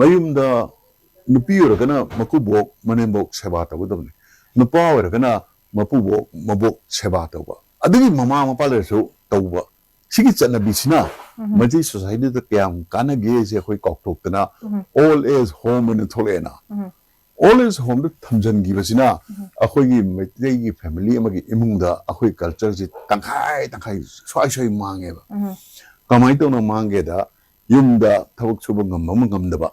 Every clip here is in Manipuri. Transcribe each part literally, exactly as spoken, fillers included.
ꯃꯌꯨꯝꯗ ꯅꯨꯄꯤ ꯑꯣꯏꯔꯒꯅ ꯃꯀꯨꯕꯣꯛ ꯃꯅꯦꯝꯕꯣꯛ ꯁꯦꯕꯥ ꯇꯧꯒꯗꯕꯅꯤ, ꯅꯨꯄꯥ ꯑꯣꯏꯔꯒꯅ ꯃꯄꯨꯕꯣꯛ ꯃꯕꯣꯛ ꯁꯦꯕꯥ ꯇꯧꯕ, ꯑꯗꯨꯒꯤ ꯃꯃꯥ ꯃꯄꯥ ꯂꯩꯔꯁꯨ ꯇꯧꯕ꯫ ꯁꯤꯒꯤ ꯆꯠꯅꯕꯤꯁꯤꯅ ꯃꯩꯇꯩ ꯁꯣꯁꯥꯏꯇꯤꯗ ꯀꯌꯥꯝ ꯀꯥꯟꯅꯒꯦꯁꯦ ꯑꯩꯈꯣꯏ ꯀꯥꯎꯊꯣꯛꯇꯅ ꯑꯣꯜ ꯑꯦꯖ ꯍꯣꯝ ꯑꯅ ꯊꯣꯛꯂꯛꯑꯦꯅ꯫ ꯑꯣꯜ ꯑꯦꯖ ꯍꯣꯝꯗ ꯊꯝꯖꯤꯟꯈꯤꯕꯁꯤꯅ ꯑꯩꯈꯣꯏꯒꯤ ꯃꯩꯇꯩꯒꯤ ꯐꯦꯃꯤꯂꯤ ꯑꯃꯒꯤ ꯏꯃꯨꯡꯗ ꯑꯩꯈꯣꯏ ꯀꯜꯆꯔꯁꯤ ꯇꯪꯈꯥꯏ ꯇꯪꯈꯥꯏ ꯁ꯭ꯋꯥꯏ ꯁ꯭ꯋꯥꯏ ꯃꯥꯡꯉꯦꯕ꯫ ꯀꯃꯥꯏꯅ ꯇꯧꯅ ꯃꯥꯡꯒꯦꯗ, ꯌꯨꯝꯗ ꯊꯕꯛ ꯁꯨꯕ ꯉꯝꯕ ꯑꯃ ꯉꯝꯗꯕ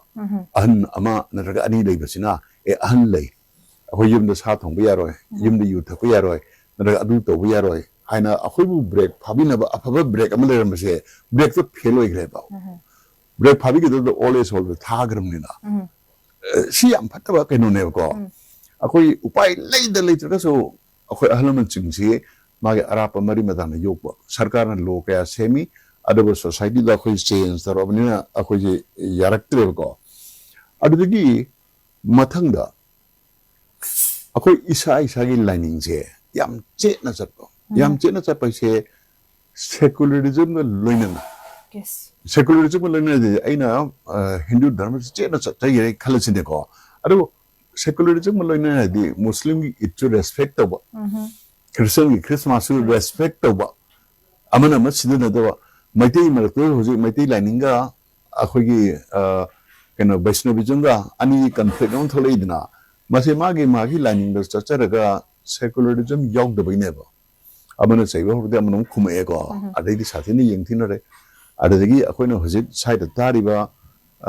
ꯑꯍꯟ ꯑꯃ ꯅꯠꯇ꯭ꯔꯒ ꯑꯅꯤ ꯂꯩꯕꯁꯤꯅ, ꯑꯦ, ꯑꯍꯟ ꯂꯩ, ꯑꯩꯈꯣꯏ ꯌꯨꯝꯗ ꯁꯥ ꯊꯣꯡꯕ ꯌꯥꯔꯣꯏ, ꯌꯨꯝꯗ ꯌꯨ ꯊꯛꯄ ꯌꯥꯔꯣꯏ, ꯅꯠꯇ꯭ꯔꯒ ꯑꯗꯨ ꯇꯧꯕ ꯌꯥꯔꯣꯏ ꯍꯥꯏꯅ ꯑꯩꯈꯣꯏꯕꯨ ꯕ꯭ꯔꯦꯛ ꯐꯥꯕꯤꯅꯕ ꯑꯐꯕ ꯕ꯭ꯔꯦꯛ ꯑꯃ ꯂꯩꯔꯝꯕꯁꯦ ꯕ꯭ꯔꯦꯛꯇꯣ ꯐꯦꯜ ꯑꯣꯏꯈ꯭ꯔꯦꯕ꯫ ꯕ꯭ꯔꯦꯛ ꯐꯥꯕꯤꯒꯗꯕꯗꯣ ꯑꯣꯜ ꯑꯦꯖ ꯍꯣꯝꯗ ꯊꯥꯈ꯭ꯔꯕꯅꯤꯅ꯫ ꯑ, ꯁꯤ ꯌꯥꯝ ꯐꯠꯇꯕ ꯀꯩꯅꯣꯅꯦꯕꯀꯣ꯫ ꯑꯩꯈꯣꯏ ꯎꯄꯥꯏ ꯂꯩꯗ ꯂꯩꯇ꯭ꯔꯒꯁꯨ ꯑꯩꯈꯣꯏ ꯑꯍꯜ ꯂꯃꯟꯁꯤꯡꯁꯤ ꯃꯥꯒꯤ ꯑꯔꯥꯞꯄ ꯃꯔꯤ ꯃꯇꯥꯅ ꯌꯣꯛꯄ꯫ ꯁꯔꯀꯥꯔꯅ ꯂꯣ ꯀꯌꯥ ꯁꯦꯝꯃꯤ, ꯑꯗꯨꯕꯨ ꯁꯣꯁꯥꯏꯇꯤꯗ ꯑꯩꯈꯣꯏ ꯆꯦꯟꯖ ꯇꯧꯔꯛꯑꯕꯅꯤꯅ ꯑꯩꯈꯣꯏꯁꯦ ꯌꯥꯔꯛꯇ꯭ꯔꯦꯕꯀꯣ꯫ ꯑꯗꯨꯗꯒꯤ ꯃꯊꯪꯗ ꯑꯩꯈꯣꯏ ꯏꯁꯥ ꯏꯁꯥꯒꯤ ꯂꯥꯏꯅꯤꯡꯁꯦ ꯌꯥꯝ ꯆꯦꯠꯅ ꯆꯠꯄ꯫ ꯌꯥꯝ ꯆꯦꯠꯅ ꯆꯠꯄ ꯍꯥꯏꯁꯦ ꯁꯦꯀꯨꯂꯔꯤꯖꯝꯒ ꯂꯣꯏꯅꯅ꯫ ꯁꯦꯀꯨꯂꯔꯤꯖꯝꯒ ꯂꯣꯏꯅꯅꯗꯤ ꯑꯩꯅ, ꯑ, ꯍꯤꯟꯗꯨ ꯙꯔꯃꯁꯤ ꯆꯦꯠꯅ ꯆꯠꯆꯒꯦ ꯈꯜꯂꯁꯤꯅꯦꯀꯣ꯫ ꯑꯗꯨꯕꯨ ꯁꯦꯀꯨꯂꯔꯤꯖꯝꯒ ꯂꯣꯏꯅꯅꯗꯤ ꯃꯨꯁꯂꯤꯝꯒꯤ ꯏꯠꯁꯨ ꯔꯦꯁꯄꯦꯛ ꯇꯧꯕ, ꯈ꯭ꯔꯤꯁꯇꯤꯌꯟꯒꯤ ꯈ꯭ꯔꯤꯁꯃꯥꯁꯁꯨ ꯔꯦꯁꯄꯦꯛ ꯇꯧꯕ, ꯑꯃꯅ ꯑꯃ ꯁꯤꯖꯤꯟꯅꯗꯕ꯫ ꯃꯩꯇꯩ ꯃꯔꯛꯇ ꯍꯧꯖꯤꯛ ꯃꯩꯇꯩ ꯂꯥꯏꯅꯤꯡꯒ ꯑꯩꯈꯣꯏꯒꯤ, ꯑ, ꯀꯩꯅꯣ, ꯕꯩꯁꯅꯕꯤꯖꯝꯒ ꯑꯅꯤꯒꯤ ꯀꯟꯐ꯭ꯂꯤꯛ ꯑꯃ ꯊꯣꯛꯂꯛꯏꯗꯅ, ꯃꯁꯤ ꯃꯥꯒꯤ ꯃꯥꯒꯤ ꯂꯥꯏꯅꯤꯡꯗ ꯆꯠꯆꯔꯒ ꯁꯦꯀꯨꯂꯔꯤꯖꯝ ꯌꯥꯎꯗꯕꯒꯤꯅꯦꯕ꯫ ꯑꯃꯅ ꯆꯩꯕ ꯍꯧꯔꯗꯤ ꯑꯃꯅ ꯑꯃꯨꯛ ꯈꯨꯝꯃꯛꯑꯦꯀꯣ꯫ ꯑꯗꯩꯗꯤ ꯁꯥꯊꯤꯅ ꯌꯦꯡꯊꯤꯅꯔꯦ꯫ ꯑꯗꯨꯗꯒꯤ ꯑꯩꯈꯣꯏꯅ ꯍꯧꯖꯤꯛ ꯁ꯭ꯋꯥꯏꯗ ꯇꯥꯔꯤꯕ,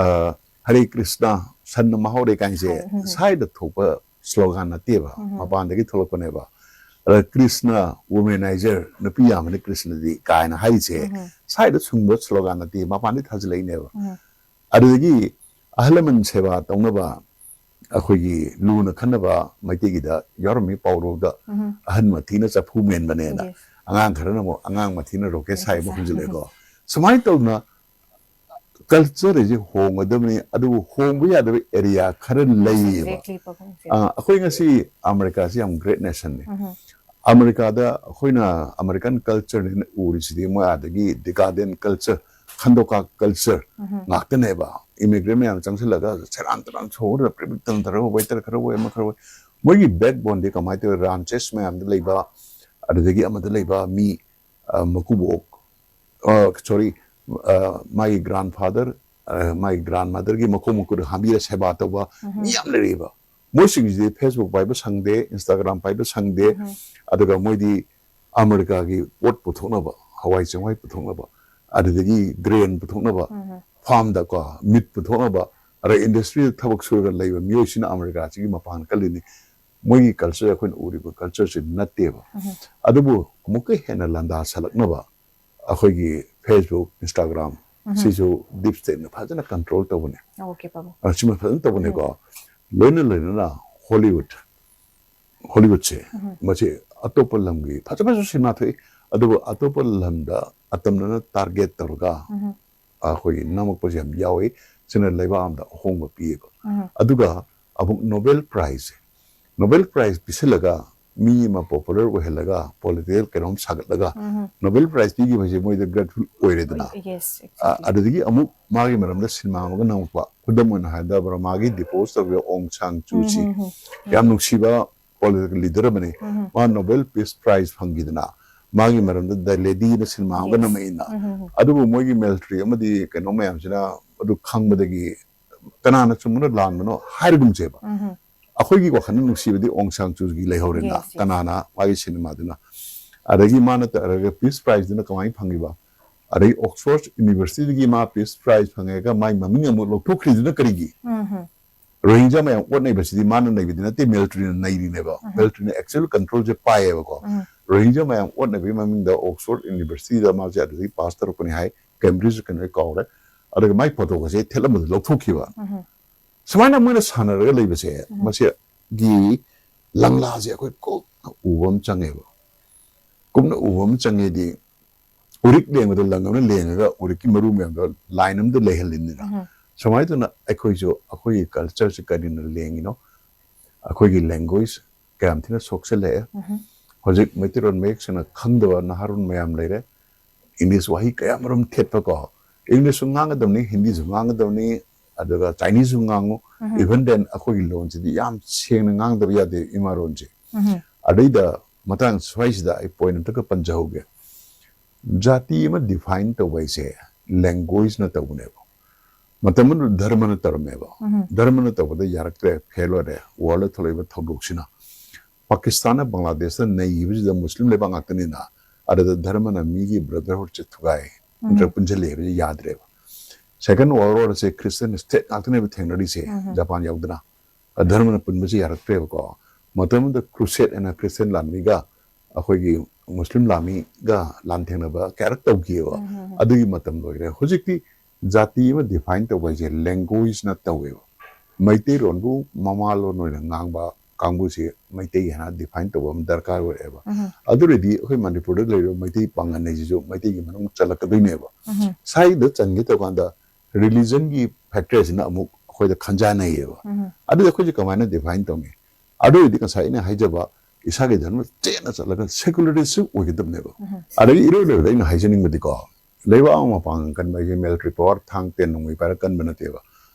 ꯑ, ꯍꯔꯦ ꯀ꯭ꯔꯤꯁꯅ, ꯁꯟꯅ ꯃꯍꯥꯎꯔꯦ ꯀꯥꯏꯁꯦ ꯁ꯭ꯋꯥꯏꯗ ꯊꯣꯛꯄ ꯁ꯭ꯂꯣꯒꯥꯟ ꯅꯠꯇꯦꯕ, ꯃꯄꯥꯟꯗꯒꯤ ꯊꯣꯛꯂꯛꯄꯅꯦꯕ꯫ ꯑꯗ ꯀ꯭ꯔꯤꯁꯅ, ꯋꯨꯃꯦꯅꯥꯏꯖꯔ, ꯅꯨꯄꯤ ꯌꯥꯝꯕꯅ ꯀ꯭ꯔꯤꯁꯅꯗꯤ ꯀꯥꯏꯅ ꯍꯥꯏꯔꯤꯁꯦ ꯁ꯭ꯋꯥꯏꯗ ꯁꯨꯡꯕ ꯁ꯭ꯂꯣꯒꯥꯟ ꯅꯠꯇꯦ, ꯃꯄꯥꯟꯗꯒꯤ ꯊꯥꯖꯤꯜꯂꯛꯏꯅꯦꯕ꯫ ꯑꯗꯨꯗꯒꯤ ꯑꯍꯜ ꯂꯃꯟ ꯁꯦꯕꯥ ꯇꯧꯅꯕ ꯑꯩꯈꯣꯏꯒꯤ ꯂꯨꯅ ꯈꯟꯅꯕ ꯃꯩꯇꯩꯒꯤꯗ ꯌꯥꯎꯔꯝꯃꯤ ꯄꯥꯎꯔꯧꯗ, "ꯑꯍꯟ ꯃꯊꯤꯅ ꯆꯐꯨ ꯃꯦꯟꯕꯅꯦꯅ"꯫ ꯑꯉꯥꯡ ꯈꯔꯅ ꯑꯃꯨꯛ "ꯑꯉꯥꯡ ꯃꯊꯤꯅ ꯔꯣꯀꯦꯠ ꯁꯥꯏꯕ" ꯍꯨꯟꯖꯤꯜꯂꯛꯑꯦꯀꯣ꯫ ꯁꯨꯃꯥꯏꯅ ꯇꯧꯗꯅ ꯀꯜꯆꯔꯁꯦ ꯍꯣꯡꯒꯗꯕꯅꯤ, ꯑꯗꯨꯕꯨ ꯍꯣꯡꯕ ꯌꯥꯗꯕ ꯑꯦꯔꯤꯌꯥ ꯈꯔ ꯂꯩꯌꯦꯕ꯫ ꯑ, ꯑꯩꯈꯣꯏ ꯉꯁꯤ ꯑꯃꯦꯔꯤꯀꯥꯁꯤ ꯌꯥꯝ ꯒ꯭ꯔꯦꯠ ꯅꯦꯁꯟꯅꯤ꯫ ꯑꯃꯦꯔꯤꯀꯥꯗ ꯑꯩꯈꯣꯏꯅ ꯑꯃꯦꯔꯤꯀꯟ ꯀꯜꯆꯔꯅꯦꯅ ꯎꯔꯤꯁꯤꯗꯤ ꯃꯣꯏ ꯑꯥꯗꯒꯤ ꯗꯤꯀꯥꯗꯦꯟ ꯀꯜꯆꯔ, ꯈꯟꯗꯣꯛꯀꯥ ꯀꯜꯆꯔ ꯉꯥꯛꯇꯅꯦꯕ꯫ ꯏꯃꯤꯒ꯭ꯔꯦꯟ ꯃꯌꯥꯝ ꯆꯪꯁꯤꯜꯂꯒ ꯁꯦꯔꯥꯟ ꯇꯨꯔꯥꯟ ꯁꯣꯛꯍꯧꯔꯒ ꯄ꯭ꯔꯤꯕꯤꯛ ꯇꯟ ꯇꯧꯔꯒ ꯋꯦꯇꯔ ꯈꯔ ꯑꯣꯏ, ꯑꯃ ꯈꯔ ꯑꯣꯏ꯫ ꯃꯣꯏꯒꯤ ꯕꯦꯛꯕꯣꯟꯗꯤ ꯀꯃꯥꯏꯅ ꯇꯧꯋꯤ? ꯔꯥꯟꯆꯦꯁ ꯃꯌꯥꯝꯗ ꯂꯩꯕ, ꯑꯗꯨꯗꯒꯤ ꯑꯃꯗ ꯂꯩꯕ ꯃꯤ, ꯑ, ꯃꯀꯨꯕꯣꯛ, ꯁꯣꯔꯤ, ꯃꯥꯒꯤ ꯒ꯭ꯔꯥꯟꯐꯥꯗꯔ, ꯃꯥꯒꯤ ꯒ꯭ꯔꯥꯟꯃꯥꯗꯔꯒꯤ ꯃꯈꯣꯡ ꯃꯈꯨꯠ ꯍꯥꯝꯕꯤꯔ ꯁꯦꯕꯥ ꯇꯧꯕ ꯃꯤ ꯌꯥꯝ ꯂꯩꯔꯛꯑꯦꯕ꯫ ꯃꯣꯏꯁꯤꯡꯁꯤꯗꯤ ꯐꯦꯁꯕꯨꯛ ꯄꯥꯏꯕ ꯁꯪꯗꯦ, ꯏꯟꯁꯇꯥꯒ꯭ꯔꯥꯝ ꯄꯥꯏꯕ ꯁꯪꯗꯦ, ꯑꯗꯨꯒ ꯃꯣꯏꯗꯤ ꯑꯃꯦꯔꯤꯀꯥꯒꯤ ꯄꯣꯠ ꯄꯨꯊꯣꯛꯅꯕ, ꯍꯋꯥꯏ ꯆꯦꯡꯋꯥꯏ ꯄꯨꯊꯣꯛꯅꯕ, ꯑꯗꯨꯗꯒꯤ ꯒ꯭ꯔꯦꯟ ꯄꯨꯊꯣꯛꯅꯕ, ꯐꯥꯝꯗꯀꯣ ꯃꯤꯠ ꯄꯨꯊꯣꯛꯅꯕ, ꯑꯗ ꯏꯟꯗꯁꯇ꯭ꯔꯤꯗ ꯊꯕꯛ ꯁꯨꯔꯒ ꯂꯩꯕ ꯃꯤꯑꯣꯏꯁꯤꯅ ꯑꯃꯦꯔꯤꯀꯥꯁꯤꯒꯤ ꯃꯄꯥꯟ ꯀꯜꯂꯤꯅꯤ꯫ ꯃꯣꯏꯒꯤ ꯀꯜꯆꯔ, ꯑꯩꯈꯣꯏꯅ ꯎꯔꯤꯕ ꯀꯜꯆꯔꯁꯤ ꯅꯠꯇꯦꯕ꯫ ꯑꯗꯨꯕꯨ ꯑꯃꯨꯛꯀ ꯍꯦꯟꯅ ꯂꯥꯟꯗꯥ ꯁꯜꯂꯛꯅꯕ ꯑꯩꯈꯣꯏꯒꯤ ꯐꯦꯁꯕꯨꯛ, ꯏꯟꯁꯇꯥꯒ꯭ꯔꯥꯝ, ꯁꯤꯁꯨ ꯗꯤꯞ ꯁ꯭ꯇꯦꯠꯅ ꯐꯖꯅ ꯀꯟꯇ꯭ꯔꯣꯜ ꯇꯧꯕꯅꯦ꯫ ꯑꯣꯀꯦ ꯄꯥꯕꯨꯡ꯫ ꯑ, ꯁꯤꯃ ꯐꯖꯅ ꯇꯧꯕꯅꯦꯀꯣ꯫ ꯂꯣꯏꯅ ꯂꯣꯏꯅꯅ ꯍꯣꯂꯤꯋꯨꯗ, ꯍꯣꯂꯤꯋꯨꯗꯁꯦ ꯃꯁꯤ ꯑꯇꯣꯞꯄ ꯂꯝꯒꯤ ꯐꯖ ꯐꯖꯕ ꯁꯤꯅꯦꯃꯥ ꯊꯣꯛꯏ, ꯑꯗꯨꯕꯨ ꯑꯇꯣꯞꯄ ꯂꯝꯗ ꯑꯇꯝꯅꯅ ꯇꯥꯔꯒꯦꯠ ꯇꯧꯔꯒ ꯑꯩꯈꯣꯏꯒꯤ ꯅꯝꯃꯛꯄꯁꯦ ꯌꯥꯝ ꯌꯥꯎꯏ꯫ ꯁꯤꯅ ꯂꯩꯕꯥꯛ ꯑꯃꯗ ꯑꯍꯣꯡꯕ ꯄꯤꯌꯦꯕ꯫ ꯑꯗꯨꯒ ꯑꯃꯨꯛ ꯅꯣꯕꯦꯜ ꯄ꯭ꯔꯥꯏꯖꯁꯦ, ꯅꯣꯕꯦꯜ ꯄ꯭ꯔꯥꯏꯖ ꯄꯤꯁꯤꯜꯂꯒ ꯃꯤ ꯑꯃ ꯄꯣꯄꯨꯂꯔ ꯑꯣꯏꯍꯜꯂꯒ ꯄꯣꯂꯤꯇꯤꯀꯦꯜ ꯀꯩꯅꯣꯝ ꯁꯥꯒꯠꯂꯒ ꯅꯣꯕꯦꯜ ꯄ꯭ꯔꯥꯏꯖ ꯄꯤꯈꯤꯕꯁꯦ ꯃꯣꯏꯗ ꯒ꯭ꯔꯦꯠꯐꯨꯜ ꯑꯣꯏꯔꯦꯗꯅ꯫ ꯌꯦꯁ꯫ ꯑ, ꯑꯗꯨꯗꯒꯤ ꯑꯃꯨꯛ ꯃꯥꯒꯤ ꯃꯔꯝꯗ ꯁꯤꯅꯦꯃꯥ ꯑꯃꯒ ꯅꯝꯃꯛꯄ, ꯈꯨꯗꯝ ꯑꯣꯏꯅ ꯍꯥꯏꯔꯕꯗ ꯕꯔꯃꯥꯒꯤ ꯗꯤꯄꯣꯁ ꯇꯧꯈꯤꯕ ꯑꯣꯡ ꯁꯥꯡ ꯆꯨꯁꯤ, ꯌꯥꯝ ꯅꯨꯡꯁꯤꯕ ꯄꯣꯂꯤꯇꯤꯀꯦꯜ ꯂꯤꯗꯔ ꯑꯃꯅꯤ꯫ ꯃꯥ ꯅꯣꯕꯦꯜ ꯄꯤꯁ ꯄ꯭ꯔꯥꯏꯖ ꯐꯪꯈꯤꯗꯅ ꯃꯥꯒꯤ ꯃꯔꯝꯗ ꯗ ꯂꯦꯗꯤꯅ ꯁꯤꯅꯦꯃꯥ ꯑꯃꯒ ꯅꯝꯃꯛꯏꯅ꯫ ꯑꯗꯨꯕꯨ ꯃꯣꯏꯒꯤ ꯃꯤꯂꯤꯇꯔꯤ ꯑꯃꯗꯤ ꯀꯩꯅꯣ ꯃꯌꯥꯝꯁꯤꯅ ꯑꯗꯨ ꯈꯪꯕꯗꯒꯤ ꯀꯅꯥꯅ ꯆꯨꯝꯕꯅꯣ ꯂꯥꯟꯕꯅꯣ ꯍꯥꯏꯔꯒꯨꯝꯁꯦꯕ꯫ ꯑꯩꯈꯣꯏꯒꯤ ꯋꯥꯈꯜꯗ ꯅꯨꯡꯁꯤꯕꯗꯤ ꯑꯣꯡ ꯁꯥꯡ ꯆꯨꯒꯤ ꯂꯩꯍꯧꯔꯦꯅ꯫ Yes, yes. ꯀꯅꯥꯅ ꯃꯥꯒꯤ ꯁꯤꯅꯦꯃꯥꯗꯨꯅ? ꯑꯗꯒꯤ ꯃꯥꯅ ꯇꯧꯔꯒ ꯄꯤꯁ ꯄ꯭ꯔꯥꯏꯖꯇꯨꯅ ꯀꯃꯥꯏꯅ ꯐꯪꯉꯤꯕ? ꯑꯗꯒꯤ ꯑꯣꯛꯁꯐꯣꯔꯗ ꯌꯨꯅꯤꯚꯔꯁꯤꯇꯤꯗꯒꯤ ꯃꯥ ꯄꯤꯁ ꯄ꯭ꯔꯥꯏꯖ ꯐꯪꯉꯒ ꯃꯥꯒꯤ ꯃꯃꯤꯡ ꯑꯃꯨꯛ ꯂꯧꯊꯣꯛꯈ꯭ꯔꯤꯗꯨꯅ ꯀꯔꯤꯒꯤ? ꯔꯣꯍꯤꯡꯖꯥ ꯃꯌꯥꯝ ꯑꯣꯠꯅꯩꯕꯁꯤꯗꯤ ꯃꯥꯅ ꯅꯩꯕꯗꯤ ꯅꯠꯇꯦ, ꯃꯤꯂꯤꯇꯔꯤꯅ ꯅꯩꯔꯤꯅꯦꯕ꯫ ꯃꯤꯂꯤꯇꯔꯤꯅ ꯑꯦꯛꯆꯨꯋꯦꯜ ꯀꯟꯇ꯭ꯔꯣꯜꯁꯦ ꯄꯥꯏꯌꯦꯕꯀꯣ꯫ ꯔꯣꯍꯤꯡꯖꯥ ꯃꯌꯥꯝ ꯑꯣꯠꯅꯕꯒꯤ ꯃꯃꯤꯡꯗ ꯑꯣꯛꯁꯐꯣꯔꯗ ꯌꯨꯅꯤꯚꯔꯁꯤꯇꯤꯗ ꯃꯥꯁꯦ ꯑꯗꯨꯗꯒꯤ ꯄꯥꯁ ꯇꯧꯔꯛꯄꯅꯤ ꯍꯥꯏ, ꯀꯦꯝꯕ꯭ꯔꯤꯖ ꯀꯩꯅꯣ ꯑꯩ ꯀꯥꯎꯔꯦ꯫ ꯑꯗꯨꯒ ꯃꯥꯏ ꯐꯣꯇꯣꯒꯁꯦ ꯊꯦꯠꯂꯝꯕꯗ ꯂꯧꯊꯣꯛꯈꯤꯕ꯫ ꯁꯨꯃꯥꯏꯅ ꯃꯣꯏꯅ ꯁꯥꯟꯅꯔꯒ ꯂꯩꯕꯁꯦ, ꯃꯁꯤꯒꯤ ꯂꯪꯂꯥꯁꯦ ꯑꯩꯈꯣꯏ ꯀꯨꯞꯅ ꯎꯕ ꯑꯃ ꯆꯪꯉꯦꯕ꯫ ꯀꯨꯞꯅ ꯎꯕ ꯑꯃ ꯆꯪꯉꯦꯗꯤ, ꯎꯔꯤꯛ ꯂꯦꯡꯕꯗ ꯂꯪ ꯑꯃꯅ ꯂꯦꯡꯉꯒ ꯎꯔꯤꯛꯀꯤ ꯃꯔꯨ ꯃꯌꯥꯝꯗꯣ ꯂꯥꯏꯟ ꯑꯃꯗ ꯂꯩꯍꯜꯂꯤꯅꯤꯅ꯫ ꯁꯨꯃꯥꯏꯅ ꯇꯧꯅ ꯑꯩꯈꯣꯏꯁꯨ ꯑꯩꯈꯣꯏꯒꯤ ꯀꯜꯆꯔꯁꯦ ꯀꯔꯤꯅ ꯂꯦꯡꯉꯤꯅꯣ? ꯑꯩꯈꯣꯏꯒꯤ ꯂꯦꯡꯒ꯭ꯋꯦꯖ ꯀꯌꯥꯝ ꯊꯤꯅ ꯁꯣꯛꯆꯜꯂꯛꯑꯦ꯫ ꯍꯧꯖꯤꯛ ꯃꯩꯇꯩꯂꯣꯟ ꯃꯌꯦꯛ ꯁꯦꯡꯅ ꯈꯪꯗꯕ ꯅꯍꯥꯔꯣꯟ ꯃꯌꯥꯝ ꯂꯩꯔꯦ꯫ ꯏꯪꯂꯤꯁ ꯋꯥꯍꯩ ꯀꯌꯥ ꯃꯔꯨꯝ ꯊꯦꯠꯄꯀꯣ꯫ English ꯁꯨ ꯉꯥꯡꯒꯗꯕꯅꯤ, Hindi ꯁꯨ ꯉꯥꯡꯒꯗꯕꯅꯤ, ꯑꯗꯨꯒ Chinese ꯁꯨ ꯉꯥꯡꯉꯨ. Even then ꯑꯩꯈꯣꯏꯒꯤ ꯂꯣꯟꯁꯤꯗꯤ ꯌꯥꯝ ꯁꯦꯡꯅ ꯉꯥꯡꯗꯕ ꯌꯥꯗꯦ, ꯏꯃꯥ ꯂꯣꯟꯁꯦ꯫ ꯑꯗꯩꯗ ꯃꯇꯥꯡ ꯁ꯭ꯋꯥꯏꯁꯤꯗ ꯑꯩ point ꯑꯝꯇꯒ ꯄꯟꯖꯍꯧꯒꯦ꯫ ꯖꯥꯇꯤ ꯑꯃ define ꯇꯧꯕ ꯍꯥꯏꯁꯦ language ꯅ ꯇꯧꯕꯅꯦꯕ꯫ ꯃꯇꯝ ꯑꯃꯗ ꯙꯔꯃꯅ ꯇꯧꯔꯝꯃꯦꯕ꯫ ꯙꯔꯃꯅ ꯇꯧꯕꯗ ꯌꯥꯔꯛꯇ꯭ꯔꯦ, fail ꯑꯣꯏꯔꯦ꯫ World ꯊꯣꯛꯂꯛꯏꯕ ꯊꯧꯗꯣꯛꯁꯤꯅ ꯄꯥꯀꯤꯁꯇꯥꯟꯅ ꯕꯪꯒ꯭ꯂꯥꯗꯦꯁꯇ ꯅꯩꯈꯤꯕꯁꯤꯗ ꯃꯨꯁꯂꯤꯝ ꯂꯩꯕꯥꯛ ꯉꯥꯛꯇꯅꯤꯅ, ꯑꯗꯨꯗ ꯙꯔꯃꯅ ꯃꯤꯒꯤ brotherhood ꯁꯦ ꯊꯨꯒꯥꯏ, ꯅꯠꯇ꯭ꯔꯒ ꯄꯨꯟꯁꯤꯜꯂꯦ ꯍꯥꯏꯕꯁꯦ ꯌꯥꯗ꯭ꯔꯦꯕ꯫ Second World War ꯁꯦ Christian state ꯉꯥꯛꯇꯅꯦꯕ ꯊꯦꯡꯅꯔꯤꯁꯦ, ꯖꯄꯥꯟ ꯌꯥꯎꯗꯅ꯫ ꯙꯔꯃꯅ ꯄꯨꯟꯕꯁꯦ ꯌꯥꯔꯛꯇ꯭ꯔꯦꯕꯀꯣ꯫ ꯃꯇꯝꯗꯨꯗ crusade ꯍꯥꯏꯅ Christian ꯂꯥꯟꯃꯤꯒ ꯑꯩꯈꯣꯏꯒꯤ ꯃꯨꯁꯂꯤꯝ ꯂꯥꯟꯃꯤꯒ ꯂꯥꯟꯊꯦꯡꯅꯕ ꯀꯌꯥꯔꯛ ꯇꯧꯈꯤꯑꯕ꯫ ꯑꯗꯨꯒꯤ ꯃꯇꯝ ꯂꯣꯏꯈ꯭ꯔꯦ꯫ ꯍꯧꯖꯤꯛꯇꯤ ꯖꯥꯇꯤ ꯑꯃ define ꯇꯧꯕ ꯍꯥꯏꯁꯦ language ꯅ ꯇꯧꯋꯦꯕ꯫ ꯃꯩꯇꯩꯂꯣꯟꯕꯨ ꯃꯃꯥꯂꯣꯟ ꯑꯣꯏꯅ ꯉꯥꯡꯕ ꯀꯥꯡꯕꯨꯁꯤ ꯃꯩꯇꯩ ꯍꯥꯏꯅ define ꯇꯧꯕ ꯑꯃ ꯗꯔꯀꯥꯔ ꯑꯣꯏꯔꯛꯑꯦꯕ꯫ ꯑꯗꯨ ꯑꯣꯏꯔꯗꯤ ꯑꯩꯈꯣꯏ ꯃꯅꯤꯄꯨꯔꯗ ꯂꯩꯔꯤꯕ ꯃꯩꯇꯩ ꯄꯥꯡꯒꯜ ꯍꯥꯏꯁꯤꯁꯨ ꯃꯩꯇꯩꯒꯤ ꯃꯅꯨꯡ ꯆꯜꯂꯛꯀꯗꯣꯏꯅꯦꯕ꯫ ꯁ꯭ꯋꯥꯏꯗ ꯆꯟꯒꯦ ꯇꯧꯀꯥꯟꯗ religion ꯒꯤ factor ꯁꯤꯅ ꯑꯃꯨꯛ ꯑꯩꯈꯣꯏꯗ ꯈꯟꯖꯥꯟꯅꯩꯌꯦꯕ꯫ ꯑꯗꯨꯗꯤ ꯑꯩꯈꯣꯏꯁꯦ ꯀꯃꯥꯏꯅ define ꯇꯧꯅꯤ? ꯑꯗꯨ ꯑꯣꯏꯔꯗꯤ ꯉꯁꯥꯏ ꯑꯩꯅ ꯍꯥꯏꯖꯕ ꯏꯁꯥꯒꯤ ꯙꯔꯃ ꯆꯦꯠꯅ ꯆꯠꯂꯒ secularist ꯁꯨ ꯑꯣꯏꯒꯗꯕꯅꯦꯕ꯫ ꯑꯗꯒꯤ ꯏꯔꯣꯏ ꯂꯣꯏꯕꯗ ꯑꯩꯅ ꯍꯥꯏꯖꯅꯤꯡꯕꯗꯤꯀꯣ, ꯂꯩꯕꯥꯛ ꯑꯃ ꯃꯄꯥꯡꯒꯜ ꯀꯟꯕ ꯍꯥꯏꯁꯦ military power, ꯊꯥꯡ, ꯇꯦꯟ, ꯅꯣꯡꯃꯩ ꯄꯥꯏꯔꯒ ꯀꯟꯕ ꯅꯠꯇꯦꯕ꯫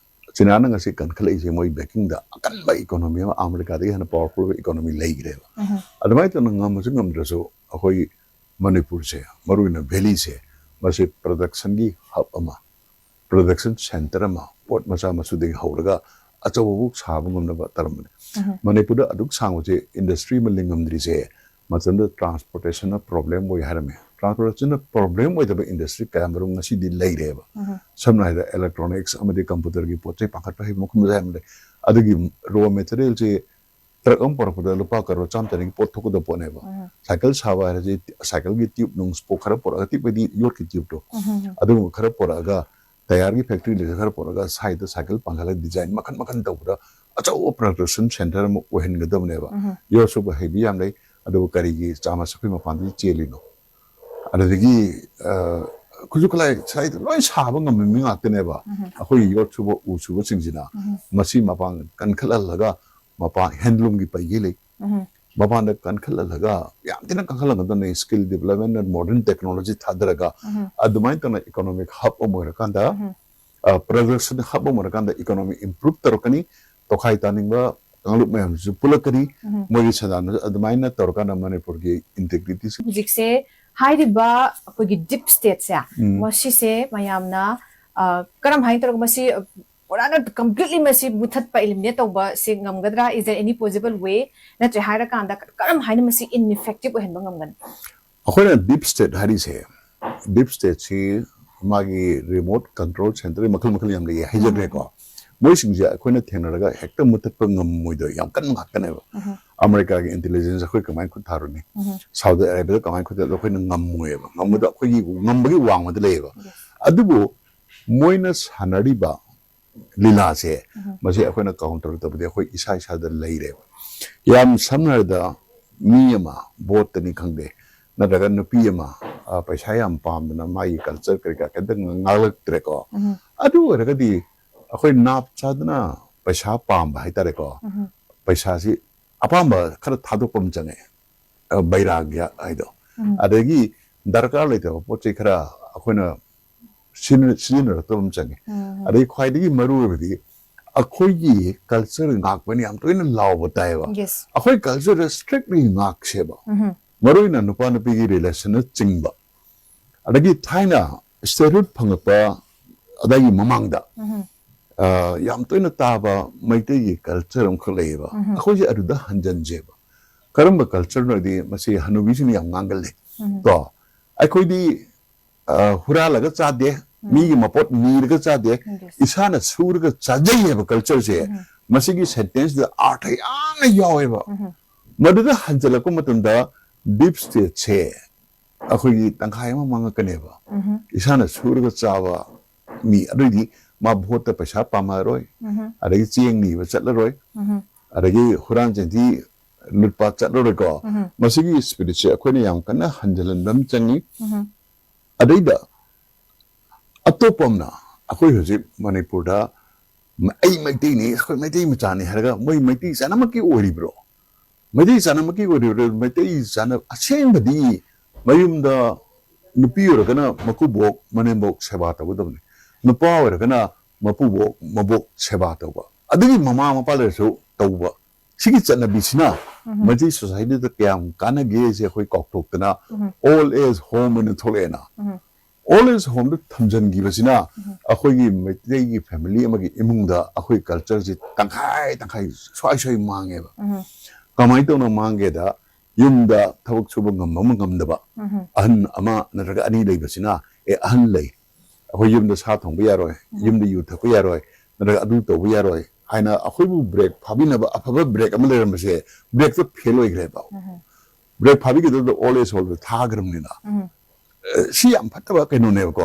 ꯆꯤꯅꯥꯅ ꯉꯁꯤ ꯀꯟꯈꯠꯂꯛꯏꯁꯦ ꯃꯣꯏ backing ꯗ ꯑꯀꯟꯕ economy ꯑꯃ, ꯑꯃꯦꯔꯤꯀꯥꯗꯒꯤ ꯍꯦꯟꯅ powerful ꯑꯣꯏꯕ economy ꯂꯩꯈ꯭ꯔꯦꯕ꯫ ꯑꯗꯨꯃꯥꯏꯅ ꯇꯧꯅ ꯉꯝꯃꯁꯨ ꯉꯝꯗ꯭ꯔꯁꯨ ꯑꯩꯈꯣꯏ ꯃꯅꯤꯄꯨꯔꯁꯦ, ꯃꯔꯨꯑꯣꯏꯅ valley ꯁꯦ, ꯃꯁꯤ production ꯒꯤ hub ꯑꯃ, production centre ꯑꯃ, ꯄꯣꯠ ꯃꯆꯥ ꯃꯁꯨꯗꯒꯤ ꯍꯧꯔꯒ ꯑꯆꯧꯕꯐꯥꯎ ꯁꯥꯕ ꯉꯝꯅꯕ ꯇꯧꯔꯝꯕꯅꯦ꯫ ꯃꯅꯤꯄꯨꯔꯗ ꯑꯗꯨꯛ ꯁꯥꯡꯕꯁꯦ industry ꯑꯃ ꯂꯤꯡꯉꯝꯗ꯭ꯔꯤꯁꯦ ꯃꯇꯝꯗꯨꯗ transportation ꯅ problem ꯑꯣꯏ ꯍꯥꯏꯔꯝꯃꯦ꯫ Transportation ꯅ problem ꯑꯣꯏꯗꯕ industry ꯀꯌꯥ ꯃꯔꯨꯝ ꯉꯁꯤꯗꯤ ꯂꯩꯔꯦꯕ꯫ ꯁꯝꯅ ꯍꯥꯏꯔꯕꯗ electronics ꯑꯃꯗꯤ computer ꯒꯤ ꯄꯣꯠ ꯆꯩ ꯄꯥꯡꯈꯠꯄ ꯍꯥꯏꯕ ꯃꯈꯜ ꯃꯈꯥ ꯌꯥꯝ ꯂꯩ꯫ ꯑꯗꯨꯒꯤ raw material ꯁꯦ truck ꯑꯃ ꯄꯨꯔꯛꯄꯗ ꯂꯨꯄꯥ ꯀꯔꯣꯔ ꯆꯥꯝꯃ ꯆꯅꯤꯒꯤ ꯄꯣꯠ ꯊꯣꯛꯀꯗꯕ ꯄꯣꯠꯅꯦꯕ꯫ Cycle ꯁꯥꯕ ꯍꯥꯏꯔꯁꯤ, cycle ꯒꯤ tube ꯅꯨꯡ spoke ꯈꯔ ꯄꯨꯔꯛꯑꯒ, tube ꯍꯥꯏꯗꯤ ꯌꯣꯠꯀꯤ tube ꯇꯣ, ꯑꯗꯨꯒꯨꯝꯕ ꯈꯔ ꯄꯨꯔꯛꯑꯒ, tyre ꯒꯤ factory ꯗꯒꯤ ꯈꯔ ꯄꯨꯔꯛꯑꯒ ꯁ꯭ꯋꯥꯏꯗ cycle ꯄꯥꯡꯈꯠꯂꯒ design ꯃꯈꯜ ꯃꯈꯜ ꯇꯧꯕꯗ ꯑꯆꯧꯕ production centre ꯑꯃ ꯑꯣꯏꯍꯟꯒꯗꯕꯅꯦꯕ꯫ ꯌꯣꯠ ꯁꯨꯕ ꯍꯩꯕ ꯌꯥꯝ ꯂꯩ, ꯑꯗꯨꯕꯨ ꯀꯔꯤꯒꯤ ꯆꯥ ꯃꯁꯛꯄꯤ ꯃꯄꯥꯟꯗꯒꯤ ꯆꯦꯜꯂꯤꯅꯣ? ꯑꯗꯨꯗꯒꯤ, ꯑ, ꯈꯨꯠꯁꯨ ꯈꯨꯠꯂꯥꯏ ꯁ꯭ꯋꯥꯏꯗ ꯂꯣꯏ ꯁꯥꯕ ꯉꯝꯕ ꯃꯤ ꯉꯥꯛꯇꯅꯦꯕ꯫ ꯑꯩꯈꯣꯏꯒꯤ ꯌꯣꯠ ꯁꯨꯕ, ꯎ ꯁꯨꯕꯁꯤꯡꯁꯤꯅ ꯃꯁꯤ ꯃꯄꯥꯡꯒꯜ ꯀꯟꯈꯠꯍꯜꯂꯒ ꯃꯄꯥ handloom ꯒꯤ ꯄꯩꯒꯦ ꯂꯩ꯫ ꯃꯄꯥꯟꯗ ꯀꯟꯈꯠꯍꯜꯂꯒ ꯌꯥꯝ ꯊꯤꯅ ꯀꯟꯈꯠꯍꯟꯒꯗꯕꯅꯤ꯫ Skill development and modern technology ꯊꯥꯗꯔꯒ ꯑꯗꯨꯃꯥꯏꯅ ꯇꯧꯅ economic hub ꯑꯃ ꯑꯣꯏꯔꯀꯥꯟꯗ, production hub ꯑꯃ ꯑꯣꯏꯔꯀꯥꯟꯗ economy improve ꯇꯧꯔꯛꯀꯅꯤ꯫ ꯇꯣꯈꯥꯏ ꯇꯥꯅꯤꯡꯕ ꯀꯥꯡꯂꯨꯞ ꯃꯌꯥꯝꯁꯨ ꯄꯨꯜꯂꯛꯀꯅꯤ꯫ ꯃꯣꯏꯒꯤ ꯁꯟꯗꯥꯟꯗꯨ ꯑꯗꯨꯃꯥꯏꯅ ꯇꯧꯔꯀꯥꯟꯗ ꯃꯅꯤꯄꯨꯔꯒꯤ integrity ꯁꯤ ꯍꯧꯖꯤꯛꯁꯦ ꯍꯥꯏꯔꯤꯕ ꯑꯩꯈꯣꯏꯒꯤ deep stateꯁꯦ, ꯎꯝ꯫ ꯃꯁꯤꯁꯦ ꯃꯌꯥꯝꯅ, ꯑ, ꯀꯔꯝ ꯍꯥꯏꯅ ꯇꯧꯔꯒ ꯃꯁꯤ, ꯑ, ꯄꯨꯔꯥꯅ completely ꯃꯁꯤ ꯃꯨꯊꯠꯄ, eliminate ꯇꯧꯕ ꯁꯤ ꯉꯝꯒꯗ꯭ꯔꯥ? Is there any possible way? ꯅꯠꯇ꯭ꯔꯦ ꯍꯥꯏꯔꯀꯥꯟꯗ ꯀꯔꯝ ꯍꯥꯏꯅ ꯃꯁꯤ ineffective ꯑꯣꯏꯍꯟꯕ ꯉꯝꯒꯅꯤ? ꯑꯩꯈꯣꯏꯅ deep state ꯍꯥꯏꯔꯤꯁꯦ, deep stateꯁꯤ ꯃꯥꯒꯤ remote control centre ꯃꯈꯜ ꯃꯈꯜ ꯌꯥꯝ ꯂꯩꯌꯦ, ꯍꯥꯏꯖꯈ꯭ꯔꯦꯀꯣ꯫ ꯃꯣꯏꯁꯤꯡꯁꯦ ꯑꯩꯈꯣꯏꯅ ꯊꯦꯡꯅꯔꯒ ꯍꯦꯛꯇ ꯃꯨꯊꯠꯄ ꯉꯝꯃꯣꯏꯗꯣꯏ ꯌꯥꯝ ꯀꯟꯕ ꯉꯥꯛꯇꯅꯦꯕ꯫ ꯑꯃꯦꯔꯤꯀꯥꯒꯤ intelligence ꯑꯩꯈꯣꯏ ꯀꯃꯥꯏꯅ ꯈꯨꯠ ꯊꯥꯔꯨꯅꯤ? ꯁꯥꯎꯗꯤ ꯑꯔꯥꯕꯤꯌꯥꯗ ꯀꯃꯥꯏꯅ ꯈꯨꯠ ꯊꯥꯔꯨꯅꯤ? ꯑꯩꯈꯣꯏꯅ ꯉꯝꯃꯣꯏꯕ꯫ ꯉꯝꯕꯗ ꯑꯩꯈꯣꯏꯒꯤ ꯉꯝꯕꯒꯤ ꯋꯥꯡꯃꯗ ꯂꯩꯌꯦꯕ꯫ ꯑꯗꯨꯕꯨ ꯃꯣꯏꯅ ꯁꯥꯟꯅꯔꯤꯕ ꯂꯤꯂꯥꯁꯦ, ꯃꯁꯤ ꯑꯩꯈꯣꯏꯅ counter ꯇꯧꯕꯗꯤ ꯑꯩꯈꯣꯏ ꯏꯁꯥ ꯏꯁꯥꯗ ꯂꯩꯔꯦꯕ꯫ ꯌꯥꯝ ꯁꯝꯅ ꯍꯥꯏꯔꯕꯗ, ꯃꯤ ꯑꯃ voteꯇꯅꯤ ꯈꯪꯗꯦ, ꯅꯠꯇ꯭ꯔꯒ ꯅꯨꯄꯤ ꯑꯃ, ꯑ, ꯄꯩꯁꯥ ꯌꯥꯝ ꯄꯥꯝꯗꯅ ꯃꯥꯒꯤ culture ꯀꯔꯤ ꯀꯔꯥ ꯀꯩꯝꯇ ꯉꯥꯛꯂꯛꯇ꯭ꯔꯦꯀꯣ꯫ ꯑꯗꯨ ꯑꯣꯏꯔꯒꯗꯤ ꯑꯩꯈꯣꯏ ꯅꯥꯞ ꯆꯥꯗꯅ ꯄꯩꯁꯥ ꯄꯥꯝꯕ ꯍꯥꯏꯇꯥꯔꯦꯀꯣ꯫ ꯄꯩꯁꯥꯁꯤ ꯑꯄꯥꯝꯕ ꯈꯔ ꯊꯥꯗꯣꯛꯄ ꯑꯃ ꯆꯪꯉꯦ꯫ ꯑ, ꯕꯩꯔꯥꯒ꯭ꯌ ꯍꯥꯏꯗꯣ꯫ ꯑꯗꯒꯤ ꯗꯔꯀꯥꯔ ꯂꯩꯇꯕ ꯄꯣꯠ ꯆꯩ ꯈꯔ ꯑꯩꯈꯣꯏꯅ ꯁꯤꯖꯤꯟꯅ-, ꯁꯤꯖꯤꯟꯅꯔꯛꯇꯕ ꯑꯃ ꯆꯪꯉꯦ꯫ ꯑꯗꯩ ꯈ꯭ꯋꯥꯏꯗꯒꯤ ꯃꯔꯨ ꯑꯣꯏꯕꯗꯤ ꯑꯩꯈꯣꯏꯒꯤ culture ꯉꯥꯛꯄꯅ ꯌꯥꯝ ꯇꯣꯏꯅ ꯂꯥꯎꯕ ꯇꯥꯏꯌꯦꯕ꯫ Yes. ꯑꯩꯈꯣꯏ culture strictly ꯉꯥꯛꯁꯦꯕ꯫ ꯃꯔꯨ ꯑꯣꯏꯅ ꯅꯨꯄꯥ ꯅꯨꯄꯤꯒꯤ relationꯅ ꯆꯤꯡꯕ꯫ ꯑꯗꯒꯤ ꯊꯥꯏꯅ statehood ꯐꯪꯉꯛꯄ ꯑꯗꯥꯏꯒꯤ ꯃꯃꯥꯡꯗ, ꯑ, ꯌꯥꯝ ꯇꯣꯏꯅ ꯇꯥꯕ ꯃꯩꯇꯩꯒꯤ culture ꯑꯃꯈꯛ ꯂꯩꯌꯦꯕ꯫ ꯑꯩꯈꯣꯏꯁꯦ ꯑꯗꯨꯗ ꯍꯟꯖꯟꯁꯦꯕ꯫ ꯀꯔꯝꯕ cultureꯅꯣꯗꯤ ꯃꯁꯤ ꯍꯅꯨꯕꯤꯁꯤꯡꯅ ꯌꯥꯝ ꯉꯥꯡꯒꯜꯂꯦ꯫ ꯀꯣ? ꯑꯩꯈꯣꯏꯗꯤ, ꯑ, ꯍꯨꯔꯥꯜꯂꯒ ꯆꯥꯗꯦ, ꯃꯤꯒꯤ ꯃꯄꯣꯠ ꯅꯤꯔꯒ ꯆꯥꯗꯦ, Yes. ꯏꯁꯥꯅ ꯁꯨꯔꯒ ꯆꯥꯖꯩ ꯍꯥꯏꯕ cultureꯁꯦ, ꯃꯁꯤꯒꯤ sentenceꯗ ꯑꯥꯔꯊ ꯌꯥꯝꯅ ꯌꯥꯎꯋꯦꯕ꯫ ꯃꯗꯨꯗ ꯍꯟꯖꯜꯂꯛꯄ ꯃꯇꯝꯗ deep stateꯁꯦ ꯑꯩꯈꯣꯏꯒꯤ ꯇꯪꯈꯥꯏ ꯑꯃ ꯃꯥꯡꯉꯛꯀꯅꯦꯕ꯫ ꯏꯁꯥꯅ ꯁꯨꯔꯒ ꯆꯥꯕ ꯃꯤ, ꯑꯗꯨꯏꯗꯤ ꯃꯥ voteꯇ ꯄꯩꯁꯥ ꯄꯥꯝꯃꯛꯑꯔꯣꯏ, ꯑꯗꯒꯤ ꯆꯦꯡ ꯅꯤꯕ ꯆꯠꯂꯔꯣꯏ, ꯑꯗꯒꯤ ꯍꯨꯔꯥꯟ ꯆꯤꯟꯊꯤ ꯂꯨꯠꯄ ꯆꯠꯂꯔꯣꯏꯀꯣ꯫ ꯃꯁꯤꯒꯤ spiritꯁꯦ ꯑꯩꯈꯣꯏꯅ ꯌꯥꯝ ꯀꯟꯅ ꯍꯟꯖꯤꯜꯍꯟꯕ ꯑꯃ ꯆꯪꯉꯤ꯫ ꯑꯗꯩꯗ ꯑꯇꯣꯞꯄ ꯑꯃꯅ, ꯑꯩꯈꯣꯏ ꯍꯧꯖꯤꯛ ꯃꯅꯤꯄꯨꯔꯗ ꯃ-, "ꯑꯩ ꯃꯩꯇꯩꯅꯤ, ꯑꯩꯈꯣꯏ ꯃꯩꯇꯩ ꯃꯆꯥꯅꯤ" ꯍꯥꯏꯔꯒ ꯃꯣꯏ ꯃꯩꯇꯩ ꯆꯥꯅꯃꯛꯀꯤ ꯑꯣꯏꯔꯤꯕ꯭ꯔꯣ? ꯃꯩꯇꯩ ꯆꯥꯅꯃꯛꯀꯤ ꯑꯣꯏꯔꯤꯕ ꯃꯩꯇꯩ ꯆꯥꯅ ꯑꯁꯦꯡꯕꯗꯤ ꯃꯌꯨꯝꯗ ꯅꯨꯄꯤ ꯑꯣꯏꯔꯒꯅ ꯃꯀꯨꯕꯣꯛ ꯃꯅꯦꯝꯕꯣꯛ ꯁꯦꯕꯥ ꯇꯧꯒꯗꯕꯅꯤ, ꯅꯨꯄꯥ ꯑꯣꯏꯔꯒꯅ ꯃꯄꯨꯕꯣꯛ ꯃꯕꯣꯛ ꯁꯦꯕꯥ ꯇꯧꯕ, ꯑꯗꯨꯒꯤ ꯃꯃꯥ ꯃꯄꯥ ꯂꯩꯔꯁꯨ ꯇꯧꯕ, ꯁꯤꯒꯤ ꯆꯠꯅꯕꯤꯁꯤꯅ ꯃꯩꯇꯩ ꯁꯣꯁꯥꯏꯇꯤꯗ ꯀꯌꯥꯝ ꯀꯥꯟꯅꯒꯦꯁꯦ ꯑꯩꯈꯣꯏ ꯀꯥꯎꯊꯣꯛꯇꯅ ꯑꯣꯜ ꯑꯦꯖ ꯍꯣꯝ ꯑꯅ ꯊꯣꯛꯂꯛꯑꯦꯅ꯫ ꯑꯣꯜ ꯑꯦꯖ ꯍꯣꯝꯗ ꯊꯝꯖꯤꯟꯈꯤꯕꯁꯤꯅ ꯑꯩꯈꯣꯏꯒꯤ ꯃꯩꯇꯩꯒꯤ ꯐꯦꯃꯤꯂꯤ ꯑꯃꯒꯤ ꯏꯃꯨꯡꯗ ꯑꯩꯈꯣꯏ ꯀꯜꯆꯔꯁꯤ ꯇꯪꯈꯥꯏ ꯇꯪꯈꯥꯏ ꯁ꯭ꯋꯥꯏ ꯁ꯭ꯋꯥꯏ ꯃꯥꯡꯉꯦꯕ꯫ ꯀꯃꯥꯏꯅ ꯇꯧꯅ ꯃꯥꯡꯒꯦꯗ, ꯌꯨꯝꯗ ꯊꯕꯛ ꯁꯨꯕ ꯉꯝꯕ ꯑꯃ ꯉꯝꯗꯕ ꯑꯍꯟ ꯑꯃ ꯅꯠꯇ꯭ꯔꯒ ꯑꯅꯤ ꯂꯩꯕꯁꯤꯅ, ꯑꯦ, ꯑꯍꯟ ꯂꯩ, ꯑꯩꯈꯣꯏ ꯌꯨꯝꯗ ꯁꯥ ꯊꯣꯡꯕ ꯌꯥꯔꯣꯏ, ꯌꯨꯝꯗ ꯌꯨ ꯊꯛꯄ ꯌꯥꯔꯣꯏ, ꯅꯠꯇ꯭ꯔꯒ ꯑꯗꯨ ꯇꯧꯕ ꯌꯥꯔꯣꯏ ꯍꯥꯏꯅ ꯑꯩꯈꯣꯏꯕꯨ ꯕ꯭ꯔꯦꯛ ꯐꯥꯕꯤꯅꯕ ꯑꯐꯕ ꯕ꯭ꯔꯦꯛ ꯑꯃ ꯂꯩꯔꯝꯕꯁꯦ, ꯕ꯭ꯔꯦꯛꯇꯣ ꯐꯦꯜ ꯑꯣꯏꯈ꯭ꯔꯦꯕ꯫ ꯕ꯭ꯔꯦꯛ ꯐꯥꯕꯤꯒꯗꯕꯗ ꯑꯣꯜ ꯑꯦꯖ ꯍꯣꯝꯗ ꯊꯥꯈ꯭ꯔꯕꯅꯤꯅ, ꯑꯦ, ꯁꯤ ꯌꯥꯝ ꯐꯠꯇꯕ ꯀꯩꯅꯣꯅꯦꯕꯀꯣ꯫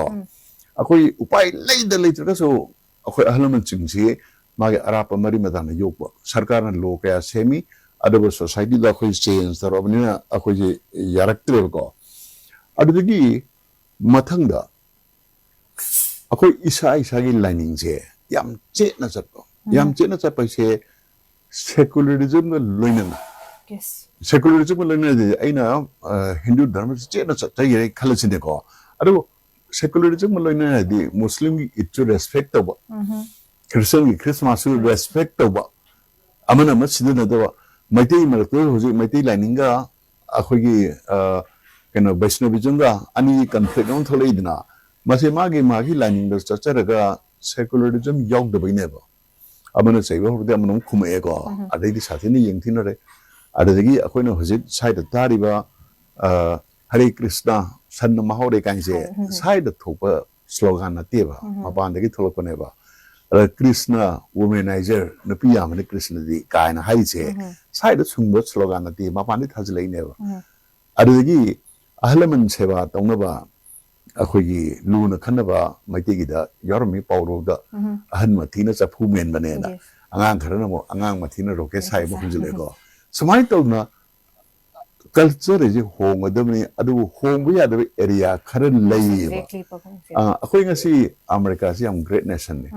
ꯑꯩꯈꯣꯏ ꯎꯄꯥꯏ ꯂꯩꯇ ꯂꯩꯇ꯭ꯔꯒꯁꯨ ꯑꯩꯈꯣꯏ ꯑꯍꯜ ꯂꯃꯟꯁꯤꯡꯁꯤ ꯃꯥꯒꯤ ꯑꯔꯥꯞꯄ ꯃꯔꯤ ꯃꯇꯥꯅ ꯌꯣꯛꯄ, ꯁꯔꯀꯥꯔꯅ ꯂꯣ ꯀꯌꯥ ꯁꯦꯝꯃꯤ, ꯑꯗꯨꯕꯨ ꯁꯣꯁꯥꯏꯇꯤꯗ ꯑꯩꯈꯣꯏ ꯆꯦꯟꯖ ꯇꯧꯔꯛꯑꯕꯅꯤꯅ ꯑꯩꯈꯣꯏꯁꯦ ꯌꯥꯔꯛꯇ꯭ꯔꯦꯕꯀꯣ꯫ ꯑꯗꯨꯗꯒꯤ ꯃꯊꯪꯗ ꯑꯩꯈꯣꯏ ꯏꯁꯥ ꯏꯁꯥꯒꯤ ꯂꯥꯏꯅꯤꯡꯁꯦ ꯌꯥꯝ ꯆꯦꯠꯅ ꯆꯠꯄ, ꯌꯥꯝ ꯆꯦꯠꯅ ꯆꯠꯄꯁꯦ ꯁꯦꯀꯨꯂꯔꯤꯖꯝꯒ ꯂꯣꯏꯅꯅ, ꯁꯦꯀꯨꯂꯔꯤꯖꯝꯒ ꯂꯣꯏꯅꯅꯗꯤ ꯑꯩꯅ, ꯑ, ꯍꯤꯟꯗꯨ ꯙꯔꯃꯁꯤ ꯆꯦꯠꯅ ꯆꯠꯆꯒꯦ ꯈꯜꯂꯁꯤꯅꯦꯀꯣ꯫ ꯑꯗꯨꯕꯨ ꯁꯦꯀꯨꯂꯔꯤꯖꯝꯒ ꯂꯣꯏꯅꯅꯗꯤ ꯃꯨꯁꯂꯤꯝꯒꯤ ꯏꯠꯁꯨ ꯔꯦꯁꯄꯦꯛ ꯇꯧꯕ, ꯈ꯭ꯔꯤꯁꯇꯤꯌꯟꯒꯤ ꯈ꯭ꯔꯤꯁꯃꯥꯁꯁꯨ ꯔꯦꯁꯄꯦꯛ ꯇꯧꯕ, ꯑꯃꯅ ꯑꯃ ꯁꯤꯖꯤꯟꯅꯗꯕ, ꯃꯩꯇꯩ ꯃꯔꯛꯇ ꯍꯧꯖꯤꯛ ꯃꯩꯇꯩ ꯂꯥꯏꯅꯤꯡꯒ ꯑꯩꯈꯣꯏꯒꯤ, ꯑ, ꯀꯩꯅꯣ, ꯕꯩꯁꯅꯕꯤꯖꯝꯒ ꯑꯅꯤꯒꯤ ꯀꯟꯐ꯭ꯂꯤꯛ ꯑꯃ ꯊꯣꯛꯂꯛꯏꯗꯅ, ꯃꯁꯤ ꯃꯥꯒꯤ ꯃꯥꯒꯤ ꯂꯥꯏꯅꯤꯡꯗ ꯆꯠꯆꯔꯒ ꯁꯦꯀꯨꯂꯔꯤꯖꯝ ꯌꯥꯎꯗꯕꯩꯅꯦꯕ꯫ ꯑꯃꯅ ꯆꯩꯕ ꯍꯧꯔꯛꯄꯗꯤ ꯑꯃꯅ ꯑꯃꯨꯛ ꯈꯨꯝꯃꯛꯑꯦꯀꯣ꯫ ꯑꯗꯩꯗꯤ ꯁꯥꯊꯤꯅ ꯌꯦꯡꯊꯤꯅꯔꯦ꯫ ꯑꯗꯨꯗꯒꯤ ꯑꯩꯈꯣꯏꯅ ꯍꯧꯖꯤꯛ ꯁ꯭ꯋꯥꯏꯗ ꯇꯥꯔꯤꯕ, ꯑ, ꯍꯔꯦ ꯀ꯭ꯔꯤꯁꯅ, ꯁꯟꯅ ꯃꯍꯥꯎꯔꯦ ꯀꯥꯏꯅꯁꯦ ꯁ꯭ꯋꯥꯏꯗ ꯊꯣꯛꯄ ꯁ꯭ꯂꯣꯒꯥꯟ ꯅꯠꯇꯦꯕ, ꯃꯄꯥꯟꯗꯒꯤ ꯊꯣꯛꯂꯛꯄꯅꯦꯕ꯫ ꯑꯗ ꯀ꯭ꯔꯤꯁꯅ, ꯋꯨꯃꯦꯅꯥꯏꯖꯔ, ꯅꯨꯄꯤ ꯌꯥꯝꯕꯅꯤ ꯀ꯭ꯔꯤꯁꯅꯗꯤ ꯀꯥꯏꯅ ꯍꯥꯏꯔꯤꯁꯦ ꯁ꯭ꯋꯥꯏꯗ ꯁꯨꯡꯕ ꯁ꯭ꯂꯣꯒꯥꯟ ꯅꯠꯇꯦ, ꯃꯄꯥꯟꯗꯒꯤ ꯊꯥꯖꯤꯜꯂꯛꯏꯅꯦꯕ꯫ ꯑꯗꯨꯗꯒꯤ ꯑꯍꯜ ꯂꯃꯟ ꯁꯦꯕꯥ ꯇꯧꯅꯕ ꯑꯩꯈꯣꯏꯒꯤ ꯂꯨꯅ ꯈꯟꯅꯕ ꯃꯩꯇꯩꯒꯤꯗ ꯌꯥꯎꯔꯝꯃꯤ ꯄꯥꯎꯔꯧꯗ, "ꯑꯍꯟ ꯃꯊꯤꯅ ꯆꯐꯨ ꯃꯦꯟꯕꯅꯦꯅ"꯫ ꯑꯉꯥꯡ ꯈꯔꯅ ꯑꯃꯨꯛ, "ꯑꯉꯥꯡ ꯃꯊꯤꯅ ꯔꯣꯀꯦꯠ ꯁꯥꯏ" ꯑꯃꯨꯛ ꯍꯨꯝꯖꯤꯜꯂꯛꯑꯦꯀꯣ꯫ ꯁꯨꯃꯥꯏꯅ ꯇꯧꯗꯅ ꯀꯜꯆꯔꯁꯦ ꯍꯣꯡꯒꯗꯕꯅꯤ, ꯑꯗꯨꯕꯨ ꯍꯣꯡꯕ ꯌꯥꯗꯕ ꯑꯦꯔꯤꯌꯥ ꯈꯔ ꯂꯩꯌꯦꯕ꯫ ꯑ, ꯑꯩꯈꯣꯏ ꯉꯁꯤ ꯑꯃꯦꯔꯤꯀꯥꯁꯤ ꯌꯥꯝ ꯒ꯭ꯔꯦꯠ ꯅꯦꯁꯟꯅꯤ꯫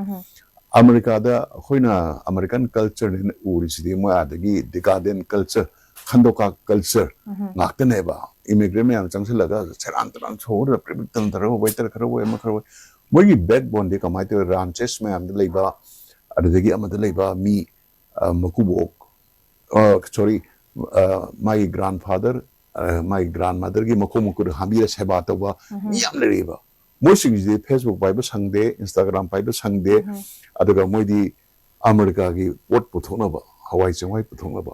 ꯑꯃꯦꯔꯤꯀꯥꯗ ꯑꯩꯈꯣꯏꯅ American culture ꯅꯦꯅ ꯎꯔꯤꯁꯤꯗꯤ ꯃꯣꯏ ꯑꯥꯗꯒꯤ decadent culture, ꯈꯟꯗꯣꯛꯀꯥ culture ꯎꯝ꯫ ꯉꯥꯛꯇꯅꯦꯕ꯫ Immigrant ꯃꯌꯥꯝ ꯆꯪꯁꯤꯜꯂꯒ ꯁꯦꯔꯥꯟ ꯇꯨꯔꯥꯟ ꯁꯣꯛꯍꯧꯔꯒ ꯄ꯭ꯔꯤꯕꯤꯛ ꯇꯟ ꯈꯔ ꯑꯣꯏ, ꯇꯔ ꯈꯔ ꯑꯣꯏ, ꯑꯃ ꯈꯔ ꯑꯣꯏ꯫ ꯃꯣꯏꯒꯤ backbone ꯗꯤ ꯀꯃꯥꯏꯅ ꯇꯧꯋꯤ? Ranches ꯃꯌꯥꯝꯗ ꯂꯩꯕ, ꯑꯗꯨꯗꯒꯤ ꯑꯃꯗ ꯂꯩꯕ ꯃꯤ, ꯑ, ꯃꯀꯨꯕꯣꯛ, ꯑ, sorry, ꯑ, ꯃꯥꯒꯤ grandfather, ꯑ, ꯃꯥꯒꯤ grandmother ꯒꯤ ꯃꯈꯣꯡ ꯃꯈꯨꯠ ꯍꯥꯝꯕꯤꯔ ꯁꯦꯕꯥ ꯇꯧꯕ ꯎꯝ꯫ ꯃꯤ ꯌꯥꯝ ꯂꯩꯔꯛꯑꯦꯕ꯫ ꯃꯣꯏꯁꯤꯡꯁꯤꯗꯤ Facebook ꯄꯥꯏꯕ ꯁꯪꯗꯦ, Instagram ꯄꯥꯏꯕ ꯁꯪꯗꯦ, ꯎꯝ꯫ ꯑꯗꯨꯒ ꯃꯣꯏꯗꯤ ꯑꯃꯦꯔꯤꯀꯥꯒꯤ ꯄꯣꯠ ꯄꯨꯊꯣꯛꯅꯕ, ꯍꯋꯥꯏ ꯆꯦꯡꯋꯥꯏ ꯄꯨꯊꯣꯛꯅꯕ,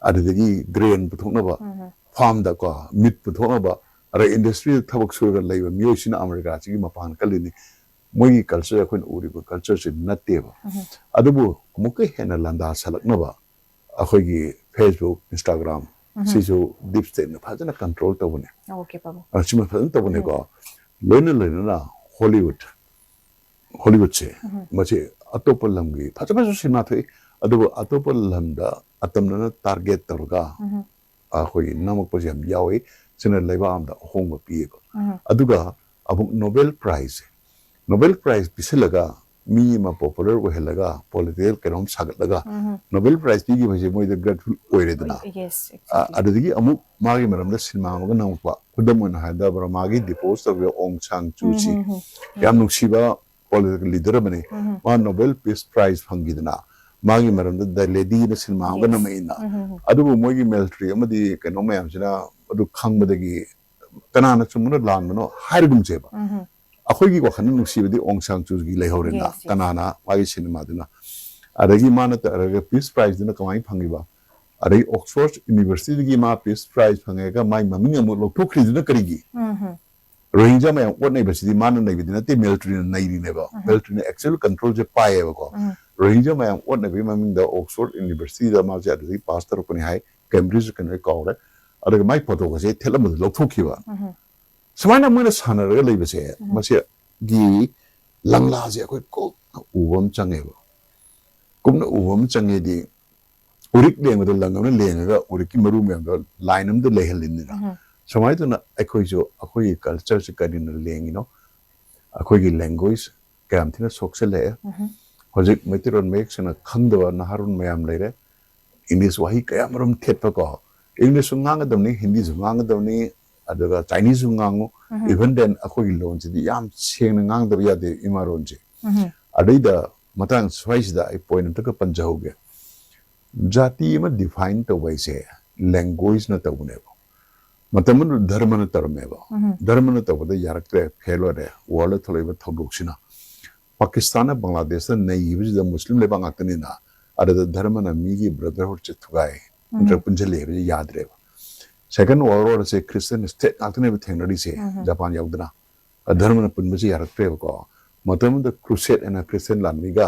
ꯑꯗꯨꯗꯒꯤ grain ꯄꯨꯊꯣꯛꯅꯕ, ꯎꯝ꯫ farm ꯗꯀꯣ meat ꯄꯨꯊꯣꯛꯅꯕ, ꯑꯗ industry ꯗ ꯊꯕꯛ ꯁꯨꯔꯒ ꯂꯩꯕ ꯃꯤꯑꯣꯏꯁꯤꯅ ꯑꯃꯦꯔꯤꯀꯥꯁꯤꯒꯤ ꯃꯄꯥꯟ ꯀꯜꯂꯤꯅꯤ꯫ ꯃꯣꯏꯒꯤ culture ꯑꯩꯈꯣꯏꯅ ꯎꯔꯤꯕ culture ꯁꯤ ꯅꯠꯇꯦꯕ꯫ ꯎꯝ꯫ ꯑꯗꯨꯕꯨ ꯑꯃꯨꯛꯀ ꯍꯦꯟꯅ ꯂꯥꯟꯗꯥꯁꯜꯂꯛꯅꯕ ꯑꯩꯈꯣꯏꯒꯤ Facebook, Instagram ꯎꯝ꯫ ꯁꯤꯁꯨ deep state ꯅ ꯐꯖꯅ control ꯇꯧꯕꯅꯦ꯫ Okay, ꯄꯥꯕꯨꯡ꯫ ꯑ, ꯁꯤꯃ ꯐꯖꯅ ꯇꯧꯕꯅꯦꯀꯣ꯫ ꯎꯝ꯫ ꯂꯣꯏꯅ ꯂꯣꯏꯅꯅ Hollywood, Hollywood ꯁꯦ, ꯎꯝ꯫ ꯃꯁꯤ ꯑꯇꯣꯞꯄ ꯂꯝꯒꯤ ꯐꯖ ꯐꯖꯕ ꯁꯤꯅꯦꯃꯥ ꯊꯣꯛꯏ, ꯑꯗꯨꯕꯨ ꯑꯇꯣꯞꯄ ꯂꯝꯗ ꯑꯇꯝꯅꯅ target ꯇꯧꯔꯒ ꯎꯝ꯫ ꯑꯩꯈꯣꯏꯒꯤ ꯅꯝꯃꯛꯄꯁꯦ ꯌꯥꯝ ꯌꯥꯎꯏ꯫ ꯁꯤꯅ ꯂꯩꯕꯥꯛ ꯑꯃꯗ ꯑꯍꯣꯡꯕ ꯄꯤꯌꯦꯕ꯫ ꯎꯝ꯫ ꯑꯗꯨꯒ ꯑꯃꯨꯛ Nobel Prize, Nobel Prize ꯄꯤꯁꯤꯜꯂꯒ ꯃꯤ ꯑꯃ popular ꯑꯣꯏꯍꯜꯂꯒ political ꯀꯩꯅꯣꯝ ꯁꯥꯒꯠꯂꯒ ꯎꯝ꯫ Nobel Prize ꯄꯤꯈꯤꯕꯁꯦ ꯃꯣꯏꯗ grateful ꯑꯣꯏꯔꯦꯗꯅ꯫ Yes, ꯑ, exactly꯫ ꯑꯗꯨꯗꯒꯤ ꯑꯃꯨꯛ ꯃꯥꯒꯤ ꯃꯔꯝꯗ ꯁꯤꯅꯦꯃꯥ ꯑꯃꯒ ꯅꯝꯃꯛꯄ, ꯈꯨꯗꯝ ꯑꯣꯏꯅ ꯍꯥꯏꯔꯕꯗ ꯕꯔꯃꯥꯒꯤ depose ꯇꯧꯈꯤꯕ ꯑꯣꯡ ꯁꯥꯡ ꯆꯨꯁꯤ ꯎꯝ, ꯎꯝ, ꯎꯝ꯫ ꯌꯥꯝ ꯅꯨꯡꯁꯤꯕ political leader ꯑꯃꯅꯤ꯫ ꯎꯝ꯫ ꯃꯥ Nobel Peace Prize ꯐꯪꯈꯤꯗꯅ ꯃꯥꯒꯤ ꯃꯔꯝꯗ The Lady ꯅ ꯁꯤꯅꯦꯃꯥ ꯑꯃꯒ Yes꯫ ꯅꯝꯃꯛꯏꯅ꯫ ꯎꯝ, ꯎꯝ, ꯎꯝ꯫ ꯑꯗꯨꯕꯨ ꯃꯣꯏꯒꯤ military ꯑꯃꯗꯤ ꯀꯩꯅꯣ ꯃꯌꯥꯝꯁꯤꯅ ꯑꯗꯨ ꯈꯪꯕꯗꯒꯤ ꯀꯅꯥꯅ ꯆꯨꯝꯕꯅꯣ ꯂꯥꯟꯕꯅꯣ ꯍꯥꯏꯔꯒꯨꯝꯁꯦꯕ꯫ ꯎꯝ꯫ ꯑꯩꯈꯣꯏꯒꯤ ꯋꯥꯈꯜꯗ ꯅꯨꯡꯁꯤꯕꯗꯤ ꯑꯣꯡ ꯁꯥꯡ ꯆꯨꯒꯤ ꯂꯩꯍꯧꯔꯦꯅ꯫ Yes, yes꯫ ꯀꯅꯥꯅ ꯃꯥꯒꯤ ꯁꯤꯅꯦꯃꯥꯗꯨꯅ꯫ ꯑꯗꯒꯤ ꯃꯥ ꯅꯠꯇ꯭ꯔꯒ Peace Prize ꯗꯨꯅ ꯀꯃꯥꯏꯅ ꯐꯪꯉꯤꯕ? ꯑꯗꯒꯤ Oxford University ꯗꯒꯤ ꯃꯥ Peace Prize ꯐꯪꯉꯒ ꯃꯥꯒꯤ ꯃꯃꯤꯡ ꯑꯃꯨꯛ ꯂꯧꯊꯣꯛꯈ꯭ꯔꯤꯗꯨꯅ ꯀꯔꯤꯒꯤ? ꯎꯝ꯫ ꯔꯣꯍꯤꯡꯖꯥ ꯃꯌꯥꯝ ꯑꯣꯠ ꯅꯩꯕꯁꯤꯗꯤ ꯃꯥꯅ ꯅꯩꯕꯗꯤ ꯅꯠꯇꯦ, military ꯅ ꯅꯩꯔꯤꯅꯦꯕ꯫ ꯎꯝ꯫ Military ꯅ actual control ꯁꯦ ꯄꯥꯏꯌꯦꯕꯀꯣ꯫ ꯎꯝ꯫ ꯔꯣꯍꯤꯡꯖꯥ ꯃꯌꯥꯝ ꯑꯣꯠ ꯅꯩꯕꯒꯤ ꯃꯃꯤꯡꯗ Oxford University ꯗ ꯃꯥꯁꯦ ꯑꯗꯨꯗꯒꯤ pass ꯇꯧꯔꯛꯄꯅꯤ ꯍꯥꯏ, Cambridge ꯀꯩꯅꯣ ꯀꯥꯎꯔꯦ꯫ ꯑꯗꯨꯒ ꯃꯥꯏ photo ꯒꯁꯦ ꯊꯦꯠꯂꯝꯕꯗ ꯂꯧꯊꯣꯛꯈꯤꯕ꯫ ꯎꯝ꯫ ꯁꯨꯃꯥꯏꯅ ꯃꯣꯏꯅ ꯁꯥꯟꯅꯔꯒ ꯂꯩꯕꯁꯦ, ꯎꯝ꯫ ꯃꯁꯤꯒꯤ ꯂꯪꯂꯥꯁꯦ ꯑꯩꯈꯣꯏ ꯀꯨꯞꯅ ꯎꯕ ꯑꯃ ꯆꯪꯉꯦꯕ꯫ ꯀꯨꯞꯅ ꯎꯕ ꯑꯃ ꯆꯪꯉꯦꯗꯤ, ꯎꯔꯤꯛ ꯂꯦꯡꯕꯗ ꯂꯪ ꯑꯃꯅ ꯂꯦꯡꯉꯒ ꯎꯔꯤꯛꯀꯤ ꯃꯔꯨ ꯃꯌꯥꯝꯗꯣ line ꯑꯃꯗ ꯂꯩꯍꯜꯂꯤꯅꯤꯅ꯫ ꯎꯝ꯫ ꯁꯨꯃꯥꯏꯅ ꯇꯧꯅ ꯑꯩꯈꯣꯏꯁꯨ ꯑꯩꯈꯣꯏꯒꯤ culture ꯁꯦ ꯀꯔꯤꯅ ꯂꯦꯡꯉꯤꯅꯣ? ꯑꯩꯈꯣꯏꯒꯤ language ꯀꯌꯥꯝ ꯊꯤꯅ ꯁꯣꯛꯆꯜꯂꯛꯑꯦ꯫ ꯎꯝ꯫ ꯍꯧꯖꯤꯛ ꯃꯩꯇꯩꯂꯣꯟ ꯃꯌꯦꯛ ꯁꯦꯡꯅ ꯈꯪꯗꯕ ꯅꯍꯥꯔꯣꯜ ꯃꯌꯥꯝ ꯂꯩꯔꯦ꯫ ꯏꯪꯂꯤꯁ ꯋꯥꯍꯩ ꯀꯌꯥ ꯃꯔꯨꯝ ꯊꯦꯠꯄꯀꯣ, ꯏꯪꯂꯤꯁꯁꯨ ꯉꯥꯡꯒꯗꯕꯅꯤ, ꯍꯤꯟꯗꯤꯁꯨ ꯉꯥꯡꯒꯗꯕꯅꯤ, ꯑꯗꯨꯒ ꯆꯥꯏꯅꯤꯁꯁꯨ ꯉꯥꯡꯉꯨ, even then ꯑꯩꯈꯣꯏꯒꯤ ꯂꯣꯟꯁꯤꯗꯤ ꯌꯥꯝ ꯁꯦꯡꯅ ꯉꯥꯡꯗꯕ ꯌꯥꯗꯦ, ꯏꯃꯥ ꯂꯣꯟꯁꯦ꯫ ꯑꯗꯩꯗ ꯃꯇꯥꯡ ꯁ꯭ꯋꯥꯏꯁꯤꯗ ꯑꯩ ꯄꯣꯏꯟ ꯑꯝꯇꯒ ꯄꯟꯖꯍꯧꯒꯦ꯫ ꯖꯥꯇꯤ ꯑꯃ ꯗꯤꯐꯥꯏꯟ ꯇꯧꯕ ꯍꯥꯏꯁꯦ ꯂꯦꯡꯒ꯭ꯋꯦꯖꯅ ꯇꯧꯕꯅꯦꯕ꯫ ꯃꯇꯝ ꯑꯃꯗ ꯙꯔꯃꯅ ꯇꯧꯔꯝꯃꯦꯕ꯫ ꯙꯔꯃꯅ ꯇꯧꯕꯗ ꯌꯥꯔꯛꯇ꯭ꯔꯦ, ꯐꯦꯜ ꯑꯣꯏꯔꯦ꯫ ꯋꯥꯔꯜꯗ ꯊꯣꯛꯂꯛꯏꯕ ꯊꯧꯗꯣꯛꯁꯤꯅ ꯄꯥꯀꯤꯁꯇꯥꯟꯅ ꯕꯪꯒ꯭ꯂꯥꯗꯦꯁꯇ ꯅꯩꯈꯤꯕꯁꯤꯗ ꯃꯨꯁꯂꯤꯝ ꯂꯩꯕꯥꯛ ꯉꯥꯛꯇꯅꯤꯅ, ꯑꯗꯨꯗ ꯙꯔꯃꯅ ꯃꯤꯒꯤ ꯕ꯭ꯔꯗꯔꯍꯨꯗꯁꯦ ꯊꯨꯒꯥꯏ, ꯅꯠꯇ꯭ꯔꯒ ꯄꯨꯟꯁꯤꯜꯂꯦ ꯍꯥꯏꯕꯁꯦ ꯌꯥꯗ꯭ꯔꯦꯕ꯫ ꯁꯦꯀꯦꯟ ꯋꯥꯔꯜ ꯋꯥꯔꯁꯦ ꯈ꯭ꯔꯤꯁꯇꯤꯌꯟ ꯁ꯭ꯇꯦꯠ ꯉꯥꯛꯇꯅꯦꯕ ꯊꯦꯡꯅꯔꯤꯁꯦ, ꯖꯄꯥꯟ ꯌꯥꯎꯗꯅ꯫ ꯙꯔꯃꯅ ꯄꯨꯟꯕꯁꯦ ꯌꯥꯔꯛꯇ꯭ꯔꯦꯕꯀꯣ꯫ ꯃꯇꯝꯗꯨꯗ ꯀ꯭ꯔꯨꯁꯦꯠ ꯍꯥꯏꯅ ꯈ꯭ꯔꯤꯁꯇꯤꯌꯟ ꯂꯥꯟꯃꯤꯒ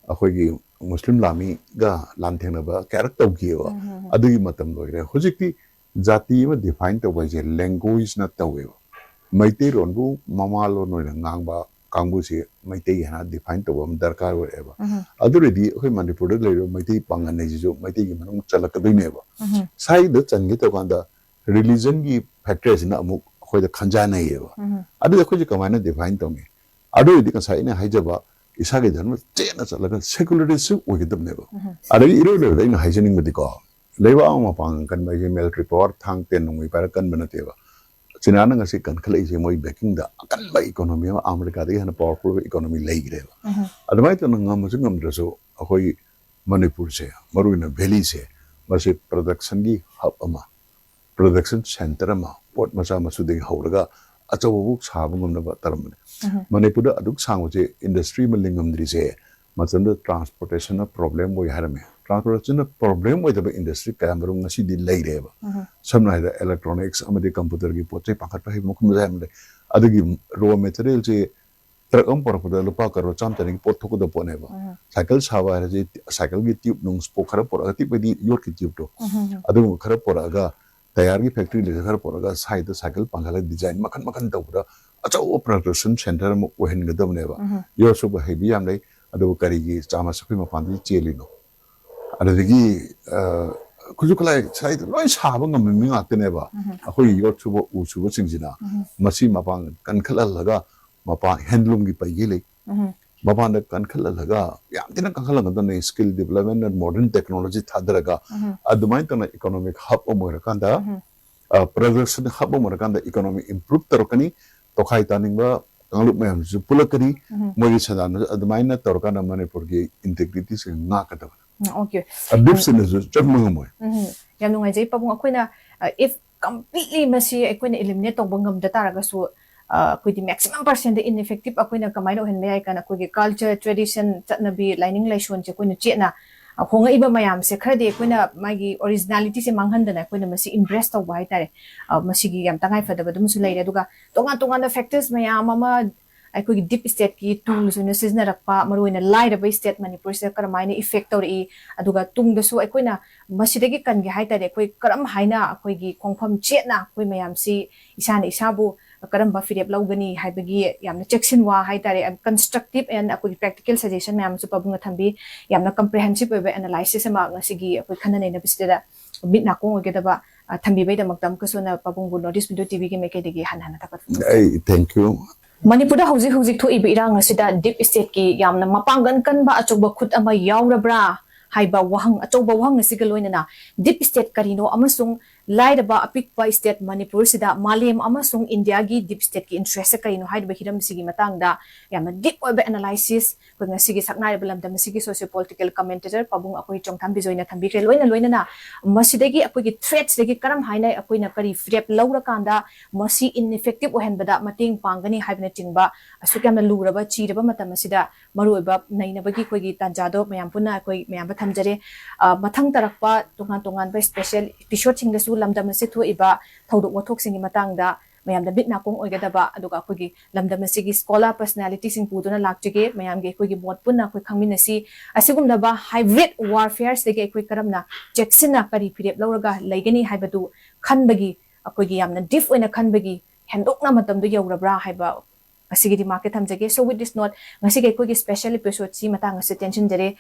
ꯑꯩꯈꯣꯏꯒꯤ ꯃꯨꯁꯂꯤꯝ ꯂꯥꯟꯃꯤꯒ ꯂꯥꯟꯊꯦꯡꯅꯕ ꯀꯌꯥꯔꯛ ꯇꯧꯈꯤꯑꯕ꯫ ꯑꯗꯨꯒꯤ ꯃꯇꯝ ꯂꯣꯏꯈ꯭ꯔꯦ꯫ ꯍꯧꯖꯤꯛꯇꯤ ꯖꯥꯇꯤ ꯑꯃ ꯗꯤꯐꯥꯏꯟ ꯇꯧꯕ ꯍꯥꯏꯁꯦ ꯂꯦꯡꯒ꯭ꯋꯦꯖꯅ ꯇꯧꯋꯦꯕ꯫ ꯃꯩꯇꯩꯂꯣꯟꯕꯨ ꯃꯃꯥꯂꯣꯟ ꯑꯣꯏꯅ ꯉꯥꯡꯕ ꯀꯥꯡꯕꯨꯁꯤ ꯃꯩꯇꯩ ꯍꯥꯏꯅ ꯗꯤꯐꯥꯏꯟ ꯇꯧꯕ ꯑꯃ ꯗꯔꯀꯥꯔ ꯑꯣꯏꯔꯛꯑꯦꯕ꯫ ꯑꯗꯨ ꯑꯣꯏꯔꯗꯤ ꯑꯩꯈꯣꯏ ꯃꯅꯤꯄꯨꯔꯗ ꯂꯩꯔꯤꯕ ꯃꯩꯇꯩ ꯄꯥꯡꯒꯜ ꯍꯥꯏꯁꯤꯁꯨ ꯃꯩꯇꯩꯒꯤ ꯃꯅꯨꯡ ꯆꯜꯂꯛꯀꯗꯣꯏꯅꯦꯕ꯫ ꯁ꯭ꯋꯥꯏꯗ ꯆꯟꯒꯦ ꯇꯧꯀꯥꯟꯗ ꯔꯤꯂꯤꯖꯟꯒꯤ ꯐꯦꯛꯇꯔꯁꯤꯅ ꯑꯃꯨꯛ ꯑꯩꯈꯣꯏꯗ ꯈꯟꯖꯥꯟꯅꯩꯌꯦꯕ꯫ ꯑꯗꯨꯗꯤ ꯑꯩꯈꯣꯏꯁꯦ ꯀꯃꯥꯏꯅ ꯗꯤꯐꯥꯏꯟ ꯇꯧꯅꯤ? ꯑꯗꯨ ꯑꯣꯏꯔꯗꯤ ꯉꯁꯥꯏ ꯑꯩꯅ ꯍꯥꯏꯖꯕ ꯏꯁꯥꯒꯤ ꯙꯔꯃ ꯆꯦꯠꯅ ꯆꯠꯂꯒ ꯁꯦꯀꯨꯂꯔꯤꯁ ꯑꯣꯏꯒꯗꯕꯅꯦꯕ꯫ ꯑꯗꯒꯤ ꯏꯔꯣꯏ ꯂꯣꯏꯕꯗ ꯑꯩꯅ ꯍꯥꯏꯖꯅꯤꯡꯕꯗꯤꯀꯣ, ꯂꯩꯕꯥꯛ ꯑꯃ ꯃꯄꯥꯡꯒꯜ ꯀꯟꯕ ꯍꯥꯏꯁꯦ ꯃꯤꯂꯤꯇꯔꯤ ꯄꯋꯥꯔ ꯊꯥꯡ ꯇꯦꯟ ꯅꯣꯡꯃꯩ ꯄꯥꯏꯔꯒ ꯀꯟꯕ ꯅꯠꯇꯦꯕ꯫ ꯆꯤꯅꯥꯅ ꯉꯁꯤ ꯀꯟꯈꯠꯂꯛꯏꯁꯦ ꯃꯣꯏ ꯕꯦꯀꯤꯡꯗ ꯑꯀꯟꯕ ꯏꯀꯣꯅꯣꯃꯤ ꯑꯃ, ꯑꯃꯦꯔꯤꯀꯥꯗꯒꯤ ꯍꯦꯟꯅ ꯄꯋꯥꯔꯐꯨꯜ ꯑꯣꯏꯕ ꯏꯀꯣꯅꯣꯃꯤ ꯂꯩꯈ꯭ꯔꯦꯕ꯫ ꯑꯗꯨꯃꯥꯏꯅ ꯇꯧꯅ ꯉꯝꯃꯁꯨ ꯉꯝꯗ꯭ꯔꯁꯨ ꯑꯩꯈꯣꯏ ꯃꯅꯤꯄꯨꯔꯁꯦ, ꯃꯔꯨꯑꯣꯏꯅ ꯚꯦꯂꯤꯁꯦ, ꯃꯁꯤ ꯄ꯭ꯔꯗꯛꯁꯟꯒꯤ ꯍꯕ ꯑꯃ, ꯄ꯭ꯔꯗꯛꯁꯟ ꯁꯦꯟꯇꯔ ꯑꯃ, ꯄꯣꯠ ꯃꯆꯥ ꯃꯁꯨꯗꯒꯤ ꯍꯧꯔꯒ ꯑꯆꯧꯕꯐꯥꯎ ꯁꯥꯕ ꯉꯝꯅꯕ ꯇꯧꯔꯝꯕꯅꯦ꯫ ꯃꯅꯤꯄꯨꯔꯗ ꯑꯗꯨꯛ ꯁꯥꯡꯕꯁꯦ ꯏꯟꯗꯁꯇ꯭ꯔꯤ ꯑꯃ ꯂꯤꯡꯉꯝꯗ꯭ꯔꯤꯁꯦ ꯃꯇꯝꯗꯨꯗ ꯇ꯭ꯔꯥꯟꯁꯄꯣꯔꯇꯦꯁꯟꯅ ꯄ꯭ꯔꯣꯕ꯭ꯂꯦꯝ ꯑꯣꯏ ꯍꯥꯏꯔꯝꯃꯦ꯫ ꯇ꯭ꯔꯥꯟꯁꯄꯣꯔꯇꯦꯁꯟꯅ ꯄ꯭ꯔꯣꯕ꯭ꯂꯦꯝ ꯑꯣꯏꯗꯕ ꯏꯟꯗꯁꯇ꯭ꯔꯤ ꯀꯌꯥ ꯃꯔꯨꯝ ꯉꯁꯤꯗꯤ ꯂꯩꯔꯦꯕ꯫ ꯁꯝꯅ ꯍꯥꯏꯔꯕꯗ ꯏꯂꯦꯛꯇ꯭ꯔꯣꯅꯤꯛꯁ ꯑꯃꯗꯤ ꯀꯝꯄ꯭ꯌꯨꯇꯔꯒꯤ ꯄꯣꯠ ꯆꯩ ꯄꯥꯡꯈꯠꯄ ꯍꯥꯏꯕ ꯃꯈꯜ ꯃꯈꯜ ꯌꯥꯝ ꯂꯩ꯫ ꯑꯗꯨꯒꯤ ꯔꯣ ꯃꯦꯇꯔꯤꯌꯦꯜꯁꯦ ꯇ꯭ꯔꯛ ꯑꯃ ꯄꯨꯔꯛꯄꯗ ꯂꯨꯄꯥ ꯀꯔꯣꯔ ꯆꯥꯝꯃ ꯆꯅꯤꯒꯤ ꯄꯣꯠ ꯊꯣꯛꯀꯗꯕ ꯄꯣꯠꯅꯦꯕ꯫ ꯁꯥꯏꯀꯜ ꯁꯥꯕ ꯍꯥꯏꯔꯁꯤ, ꯁꯥꯏꯀꯜꯒꯤ ꯇ꯭ꯌꯨꯕ ꯅꯨꯡ ꯁ꯭ꯄꯣꯛ ꯈꯔ ꯄꯨꯔꯛꯑꯒ, ꯇ꯭ꯌꯨꯕ ꯍꯥꯏꯗꯤ ꯌꯣꯠꯀꯤ ꯇ꯭ꯌꯨꯕꯇꯣ, ꯑꯗꯨꯒꯨꯝꯕ ꯈꯔ ꯄꯨꯔꯛꯑꯒ, ꯇꯌꯥꯔꯒꯤ ꯐꯦꯛꯇ꯭ꯔꯤ ꯂꯩꯁꯦ ꯈꯔ ꯄꯨꯔꯛꯑꯒ, ꯁ꯭ꯋꯥꯏꯗ ꯁꯥꯏꯀꯜ ꯄꯥꯡꯈꯠꯂꯒ ꯗꯤꯖꯥꯏꯟ ꯃꯈꯟ ꯃꯈꯟ ꯇꯧꯕꯗ ꯑꯆꯧꯕ ꯄ꯭ꯔꯗꯛꯁꯟ ꯁꯦꯟꯇꯔ ꯑꯃ ꯑꯣꯏꯍꯟꯒꯗꯕꯅꯦꯕ꯫ ꯌꯣꯠ ꯁꯨꯕ ꯍꯩꯕ ꯌꯥꯝ ꯂꯩ, ꯑꯗꯨꯕꯨ ꯀꯔꯤꯒꯤ ꯆꯥꯃꯁ ꯑꯩꯈꯣꯏ ꯃꯄꯥꯟꯗꯒꯤ ꯆꯦꯜꯂꯤꯅꯣ? ꯑꯗꯨꯗꯒꯤ, ꯑ, ꯈꯨꯠꯁꯨ ꯈꯨꯠꯂꯥꯏ ꯁ꯭ꯋꯥꯏꯗ ꯂꯣꯏ ꯁꯥꯕ ꯉꯝꯕ ꯃꯤ ꯉꯥꯛꯇꯅꯦꯕ꯫ ꯑꯩꯈꯣꯏꯒꯤ ꯌꯣꯠ ꯁꯨꯕ, ꯎ ꯁꯨꯕꯁꯤꯡꯁꯤꯅ ꯃꯁꯤ ꯃꯄꯥꯡꯒꯜ ꯀꯟꯈꯠꯍꯜꯂꯒ ꯃꯄꯥꯟ ꯍꯦꯟꯂꯨꯝꯒꯤ ꯄꯩꯒꯦ ꯂꯩ, ꯃꯄꯥꯟꯗ ꯀꯟꯈꯠꯍꯜꯂꯒ ꯌꯥꯝ ꯊꯤꯅ ꯀꯟꯈꯠꯍꯟꯒꯗꯕꯅꯤ, skill development and modern technology ꯊꯥꯗꯔꯒ꯫ ꯑꯗꯨꯃꯥꯏꯅ ꯇꯧꯅ ꯏꯀꯣꯅꯣꯃꯤꯛ ꯍꯕ ꯑꯃ ꯑꯣꯏꯔꯀꯥꯟꯗ, ꯄ꯭ꯔꯗꯛꯁꯟ ꯍꯕ ꯑꯃ ꯑꯣꯏꯔꯀꯥꯟꯗ ꯏꯀꯣꯅꯣꯃꯤ ꯏꯝꯄ꯭ꯔꯨꯞ ꯇꯧꯔꯛꯀꯅꯤ꯫ ꯇꯣꯈꯥꯏ ꯇꯥꯅꯤꯡꯕ ꯀꯥꯡꯂꯨꯞ ꯃꯌꯥꯝꯁꯤꯁꯨ ꯄꯨꯜꯂꯛꯀꯅꯤ꯫ ꯃꯣꯏꯒꯤ ꯁꯦꯟꯗꯥꯟ ꯑꯗꯨꯃꯥꯏꯅ ꯇꯧꯔꯀꯥꯟꯗ ꯃꯅꯤꯄꯨꯔꯒꯤ ꯏꯟꯇꯦꯒ꯭ꯔꯤꯇꯤꯁꯦ ꯉꯥꯛꯀꯗꯕꯅꯤ꯫ ꯑꯣꯀꯦ꯫ ꯗꯤꯞꯁꯤꯅꯁꯨ ꯆꯪꯕ ꯉꯝꯃꯣꯏ꯫ ꯎꯝ, ꯌꯥꯝ ꯅꯨꯡꯉꯥꯏꯖꯩ ꯄꯥꯕꯨꯡ꯫ ꯑꯩꯈꯣꯏꯅ, ꯑ, if completely ꯃꯁꯤ ꯑꯩꯈꯣꯏꯅ ꯏꯂꯤꯃꯤꯅꯦꯠ ꯇꯧꯕ ꯉꯝꯗ ꯇꯥꯔꯒꯁꯨ, ꯑ, ꯑꯩꯈꯣꯏꯗꯤ ꯃꯦꯛꯁꯤꯃꯝ ꯄꯥꯔꯁꯦꯟꯗ ꯏꯟ ꯏꯐꯦꯛꯇꯤꯞ ꯑꯩꯈꯣꯏꯅ ꯀꯃꯥꯏꯅ ꯑꯣꯏꯍꯟꯕ ꯌꯥꯏ ꯀꯥꯏꯅ ꯑꯩꯈꯣꯏꯒꯤ ꯀꯜꯆꯔ, ꯇ꯭ꯔꯦꯗꯤꯁꯟ, ꯆꯠꯅꯕꯤ, ꯂꯥꯏꯅꯤꯡ ꯂꯥꯏꯁꯣꯟꯁꯦ ꯑꯩꯈꯣꯏꯅ ꯆꯦꯠꯅ, ꯑ, ꯍꯣꯡꯉꯛꯏꯕ ꯃꯌꯥꯝꯁꯦ ꯈꯔꯗꯤ ꯑꯩꯈꯣꯏꯅ ꯃꯥꯒꯤ ꯑꯣꯔꯤꯖꯤꯅꯦꯂꯤꯇꯤꯁꯦ ꯃꯥꯡꯍꯟꯗꯅ ꯑꯩꯈꯣꯏꯅ ꯃꯁꯤ ꯏꯝꯕ꯭ꯔꯦꯁ ꯇꯧꯕ ꯍꯥꯏꯇꯥꯔꯦ꯫ ꯑ, ꯃꯁꯤꯒꯤ ꯌꯥꯝ ꯇꯉꯥꯏ ꯐꯗꯕ ꯑꯗꯨꯝꯁꯨ ꯂꯩꯔꯦ꯫ ꯑꯗꯨꯒ ꯇꯣꯉꯥꯟ ꯇꯣꯉꯥꯟꯕ ꯐꯦꯛꯇꯔꯁ ꯃꯌꯥꯝ ꯑꯃ ꯑꯩꯈꯣꯏꯒꯤ ꯗꯤꯞ ꯁ꯭ꯇꯦꯠꯀꯤ ꯇꯨꯜꯁ ꯑꯣꯏꯅ ꯁꯤꯖꯤꯟꯅꯔꯛꯄ, ꯃꯔꯨꯑꯣꯏꯅ ꯂꯥꯏꯔꯕ ꯁ꯭ꯇꯦꯠ ꯃꯅꯤꯄꯨꯔꯁꯤꯗ ꯀꯔꯝꯍꯥꯏꯅ ꯏꯐꯦꯛ ꯇꯧꯔꯛꯏ, ꯑꯗꯨꯒ ꯇꯨꯡꯗꯁꯨ ꯑꯩꯈꯣꯏꯅ ꯃꯁꯤꯗꯒꯤ ꯀꯟꯒꯦ ꯍꯥꯏ ꯇꯥꯔꯗꯤ ꯑꯩꯈꯣꯏ ꯀꯔꯝ ꯍꯥꯏꯅ ꯑꯩꯈꯣꯏꯒꯤ ꯈꯣꯡꯐꯝ ꯆꯦꯠꯅ ꯑꯩꯈꯣꯏ ꯃꯌꯥꯝꯁꯤ ꯏꯁꯥꯅ ꯏꯁꯥꯕꯨ ꯀꯔꯝꯕ ꯐꯤꯔꯦꯞ ꯂꯧꯒꯅꯤ ꯍꯥꯏꯕꯒꯤ ꯌꯥꯝꯅ ꯆꯦꯛꯁꯤꯟꯋꯥ ꯍꯥꯏ ꯇꯥꯔꯦ, ꯀꯟꯁꯇ꯭ꯔꯛꯇꯤꯞ ꯑꯦꯟ ꯑꯩꯈꯣꯏꯒꯤ ꯄ꯭ꯔꯦꯛꯇꯤꯀꯦꯜ ꯁꯖꯦꯁꯟ ꯃꯌꯥꯝ ꯑꯃꯁꯨ ꯄꯥꯕꯨꯡꯅ ꯊꯝꯕꯤ꯫ ꯌꯥꯝꯅ ꯀꯝꯄ꯭ꯔꯤꯍꯦꯟꯁꯤꯞ ꯑꯣꯏꯕ ꯑꯦꯅꯥꯂꯥꯏꯁꯤꯁ ꯑꯃ ꯉꯁꯤꯒꯤ ꯑꯩꯈꯣꯏ ꯈꯟꯅ ꯅꯩꯅꯕꯁꯤꯗ ꯃꯤꯠ ꯅꯥꯀꯣꯡ ꯑꯣꯏꯒꯗꯕ, ꯑ, ꯊꯝꯕꯤꯕꯩꯗꯃꯛꯇ ꯑꯃꯨꯛꯀꯁꯨ ꯍꯟꯅ ꯄꯥꯕꯨꯡꯕꯨ ꯅꯣꯔꯠ ꯏꯁ ꯋꯤꯟꯗꯣ ꯇꯤꯚꯤꯒꯤ ꯃꯥꯏꯀꯩꯗꯒꯤ ꯍꯟꯅ ꯍꯟꯅ ꯊꯥꯒꯠꯄ ꯐꯣꯡꯗꯣꯛꯆꯔꯤ꯫ ꯑꯩ ꯊꯦꯡꯀ꯭ꯌꯨ꯫ ꯃꯅꯤꯄꯨꯔꯗ ꯍꯧꯖꯤꯛ ꯍꯧꯖꯤꯛ ꯊꯣꯛꯏꯕ ꯏꯔꯥꯡ ꯑꯁꯤꯗ ꯗꯤꯞ ꯁ꯭ꯇꯦꯠꯀꯤ ꯌꯥꯝꯅ ꯃꯄꯥꯡꯒꯜ ꯀꯟꯕ ꯑꯆꯧꯕ ꯈꯨꯠ ꯑꯃ ꯌꯥꯎꯔꯕ꯭ꯔꯥ ꯍꯥꯏꯕ ꯋꯥꯍꯪ, ꯑꯆꯧꯕ ꯋꯥꯍꯪ ꯑꯁꯤꯒ ꯂꯣꯏꯅꯅ ꯗꯤꯞ ꯁ꯭ꯇꯦꯠ ꯀꯔꯤꯅꯣ ꯑꯃꯁꯨꯡ ꯂꯥꯏꯔꯕ ꯑꯄꯤꯛꯄ ꯁ꯭ꯇꯦꯠ ꯃꯅꯤꯄꯨꯔꯁꯤꯗ ꯃꯥꯂꯦꯝ ꯑꯃꯁꯨꯡ ꯏꯟꯗꯤꯌꯥꯒꯤ ꯗꯤꯞ ꯁ꯭ꯇꯦꯠꯀꯤ ꯏꯟꯇꯔꯦꯁꯁꯦ ꯀꯔꯤꯅꯣ ꯍꯥꯏꯔꯤꯕ ꯍꯤꯔꯝꯁꯤꯒꯤ ꯃꯇꯥꯡꯗ ꯌꯥꯝꯅ ꯗꯤꯞ ꯑꯣꯏꯕ ꯑꯦꯅꯥꯂꯥꯏꯁꯤꯁ ꯑꯩꯈꯣꯏ ꯉꯁꯤꯒꯤ ꯁꯛꯅꯥꯏꯔꯕ ꯂꯝꯗꯝ ꯑꯁꯤꯒꯤ ꯁꯣꯁꯤꯌꯣ ꯄꯣꯂꯤꯇꯤꯀꯦꯜ ꯀꯃꯦꯟꯇꯦꯇꯔ ꯄꯥꯕꯨꯡ ꯑꯩꯈꯣꯏ ꯆꯣꯡꯊꯥꯝ ꯕꯤꯖꯣꯏꯅ ꯊꯝꯕꯤꯈ꯭ꯔꯦ꯫ ꯂꯣꯏꯅ ꯂꯣꯏꯅꯅ ꯃꯁꯤꯗꯒꯤ ꯑꯩꯈꯣꯏꯒꯤ ꯊ꯭ꯔꯦꯠꯁꯤꯗꯒꯤ ꯀꯔꯝ ꯍꯥꯏꯅ ꯑꯩꯈꯣꯏꯅ ꯀꯔꯤ ꯐꯤꯔꯦꯞ ꯂꯧꯔꯀꯥꯟꯗ ꯃꯁꯤ ꯏꯟ ꯏꯐꯦꯛꯇꯤꯞ ꯑꯣꯏꯍꯟꯕꯗ ꯃꯇꯦꯡ ꯄꯥꯡꯒꯅꯤ ꯍꯥꯏꯕꯅꯆꯤꯡꯕ ꯑꯁꯨꯛ ꯌꯥꯝꯅ ꯂꯨꯔꯕ ꯆꯤꯔꯕ ꯃꯇꯝ ꯑꯁꯤꯗ ꯃꯔꯨꯑꯣꯏꯕ ꯅꯩꯅꯕꯒꯤ ꯑꯩꯈꯣꯏꯒꯤ ꯇꯥꯟꯖꯥꯗꯣ ꯃꯌꯥꯝ ꯄꯨꯟꯅ ꯑꯩꯈꯣꯏ ꯃꯌꯥꯝꯗ ꯊꯝꯖꯔꯦ꯫ ꯑ, ꯃꯊꯪ ꯇꯥꯔꯛꯄ ꯇꯣꯉꯥꯟ ꯇꯣꯉꯥꯟꯕ ꯁ꯭ꯄꯦꯁꯦꯜ ꯏꯄꯤꯁꯣꯗꯁꯤꯡꯗꯁꯨ ꯂꯝꯗꯝ ꯑꯁꯤ ꯊꯣꯛꯏꯕ ꯊꯧꯗꯣꯛ ꯋꯥꯊꯣꯛꯁꯤꯡꯒꯤ ꯃꯇꯥꯡꯗ ꯃꯌꯥꯝꯗ ꯃꯤꯠ ꯅꯥꯀꯣꯡ ꯑꯣꯏꯒꯗꯕ, ꯑꯗꯨꯒ ꯑꯩꯈꯣꯏꯒꯤ ꯂꯝꯗꯝ ꯑꯁꯤꯒꯤ ꯁ꯭ꯀꯣꯂꯥꯔ ꯄꯔꯁꯅꯥꯂꯤꯇꯤꯁꯤꯡ ꯄꯨꯗꯨꯅ ꯂꯥꯛꯆꯒꯦ꯫ ꯃꯌꯥꯝꯒꯤ ꯑꯩꯈꯣꯏꯒꯤ ꯃꯣꯠ ꯄꯨꯟꯅ ꯑꯩꯈꯣꯏ ꯈꯪꯃꯤꯟꯅꯁꯤ꯫ ꯑꯁꯤꯒꯨꯝꯂꯕ ꯍꯥꯏꯕ꯭ꯔꯤꯠ ꯋꯥꯔꯐꯤꯌꯔꯁꯤꯗꯒꯤ ꯑꯩꯈꯣꯏ ꯀꯔꯝꯅ ꯆꯦꯛꯁꯤꯟꯅ ꯀꯔꯤ ꯐꯤꯔꯦꯞ ꯂꯧꯔꯒ ꯂꯩꯒꯅꯤ ꯍꯥꯏꯕꯗꯨ ꯈꯟꯕꯒꯤ, ꯑꯩꯈꯣꯏꯒꯤ ꯌꯥꯝꯅ ꯗꯤꯞ ꯑꯣꯏꯅ ꯈꯟꯕꯒꯤ ꯍꯦꯟꯗꯣꯛꯅ ꯃꯇꯝꯗꯨ ꯌꯧꯔꯕ꯭ꯔꯥ ꯍꯥꯏꯕ ꯉꯁꯤꯒꯤ ꯔꯤꯃꯥꯔꯛꯇ ꯊꯝꯖꯒꯦ꯫ So with this note, ꯉꯁꯤꯒꯤ ꯑꯩꯈꯣꯏꯒꯤ ꯁ꯭ꯄꯦꯁꯦꯜ ꯏꯄꯤꯁꯣꯗꯁꯤ ꯃꯇꯥꯡ ꯑꯁꯤ ꯇꯦꯟꯁꯤꯟꯖꯔꯦ꯫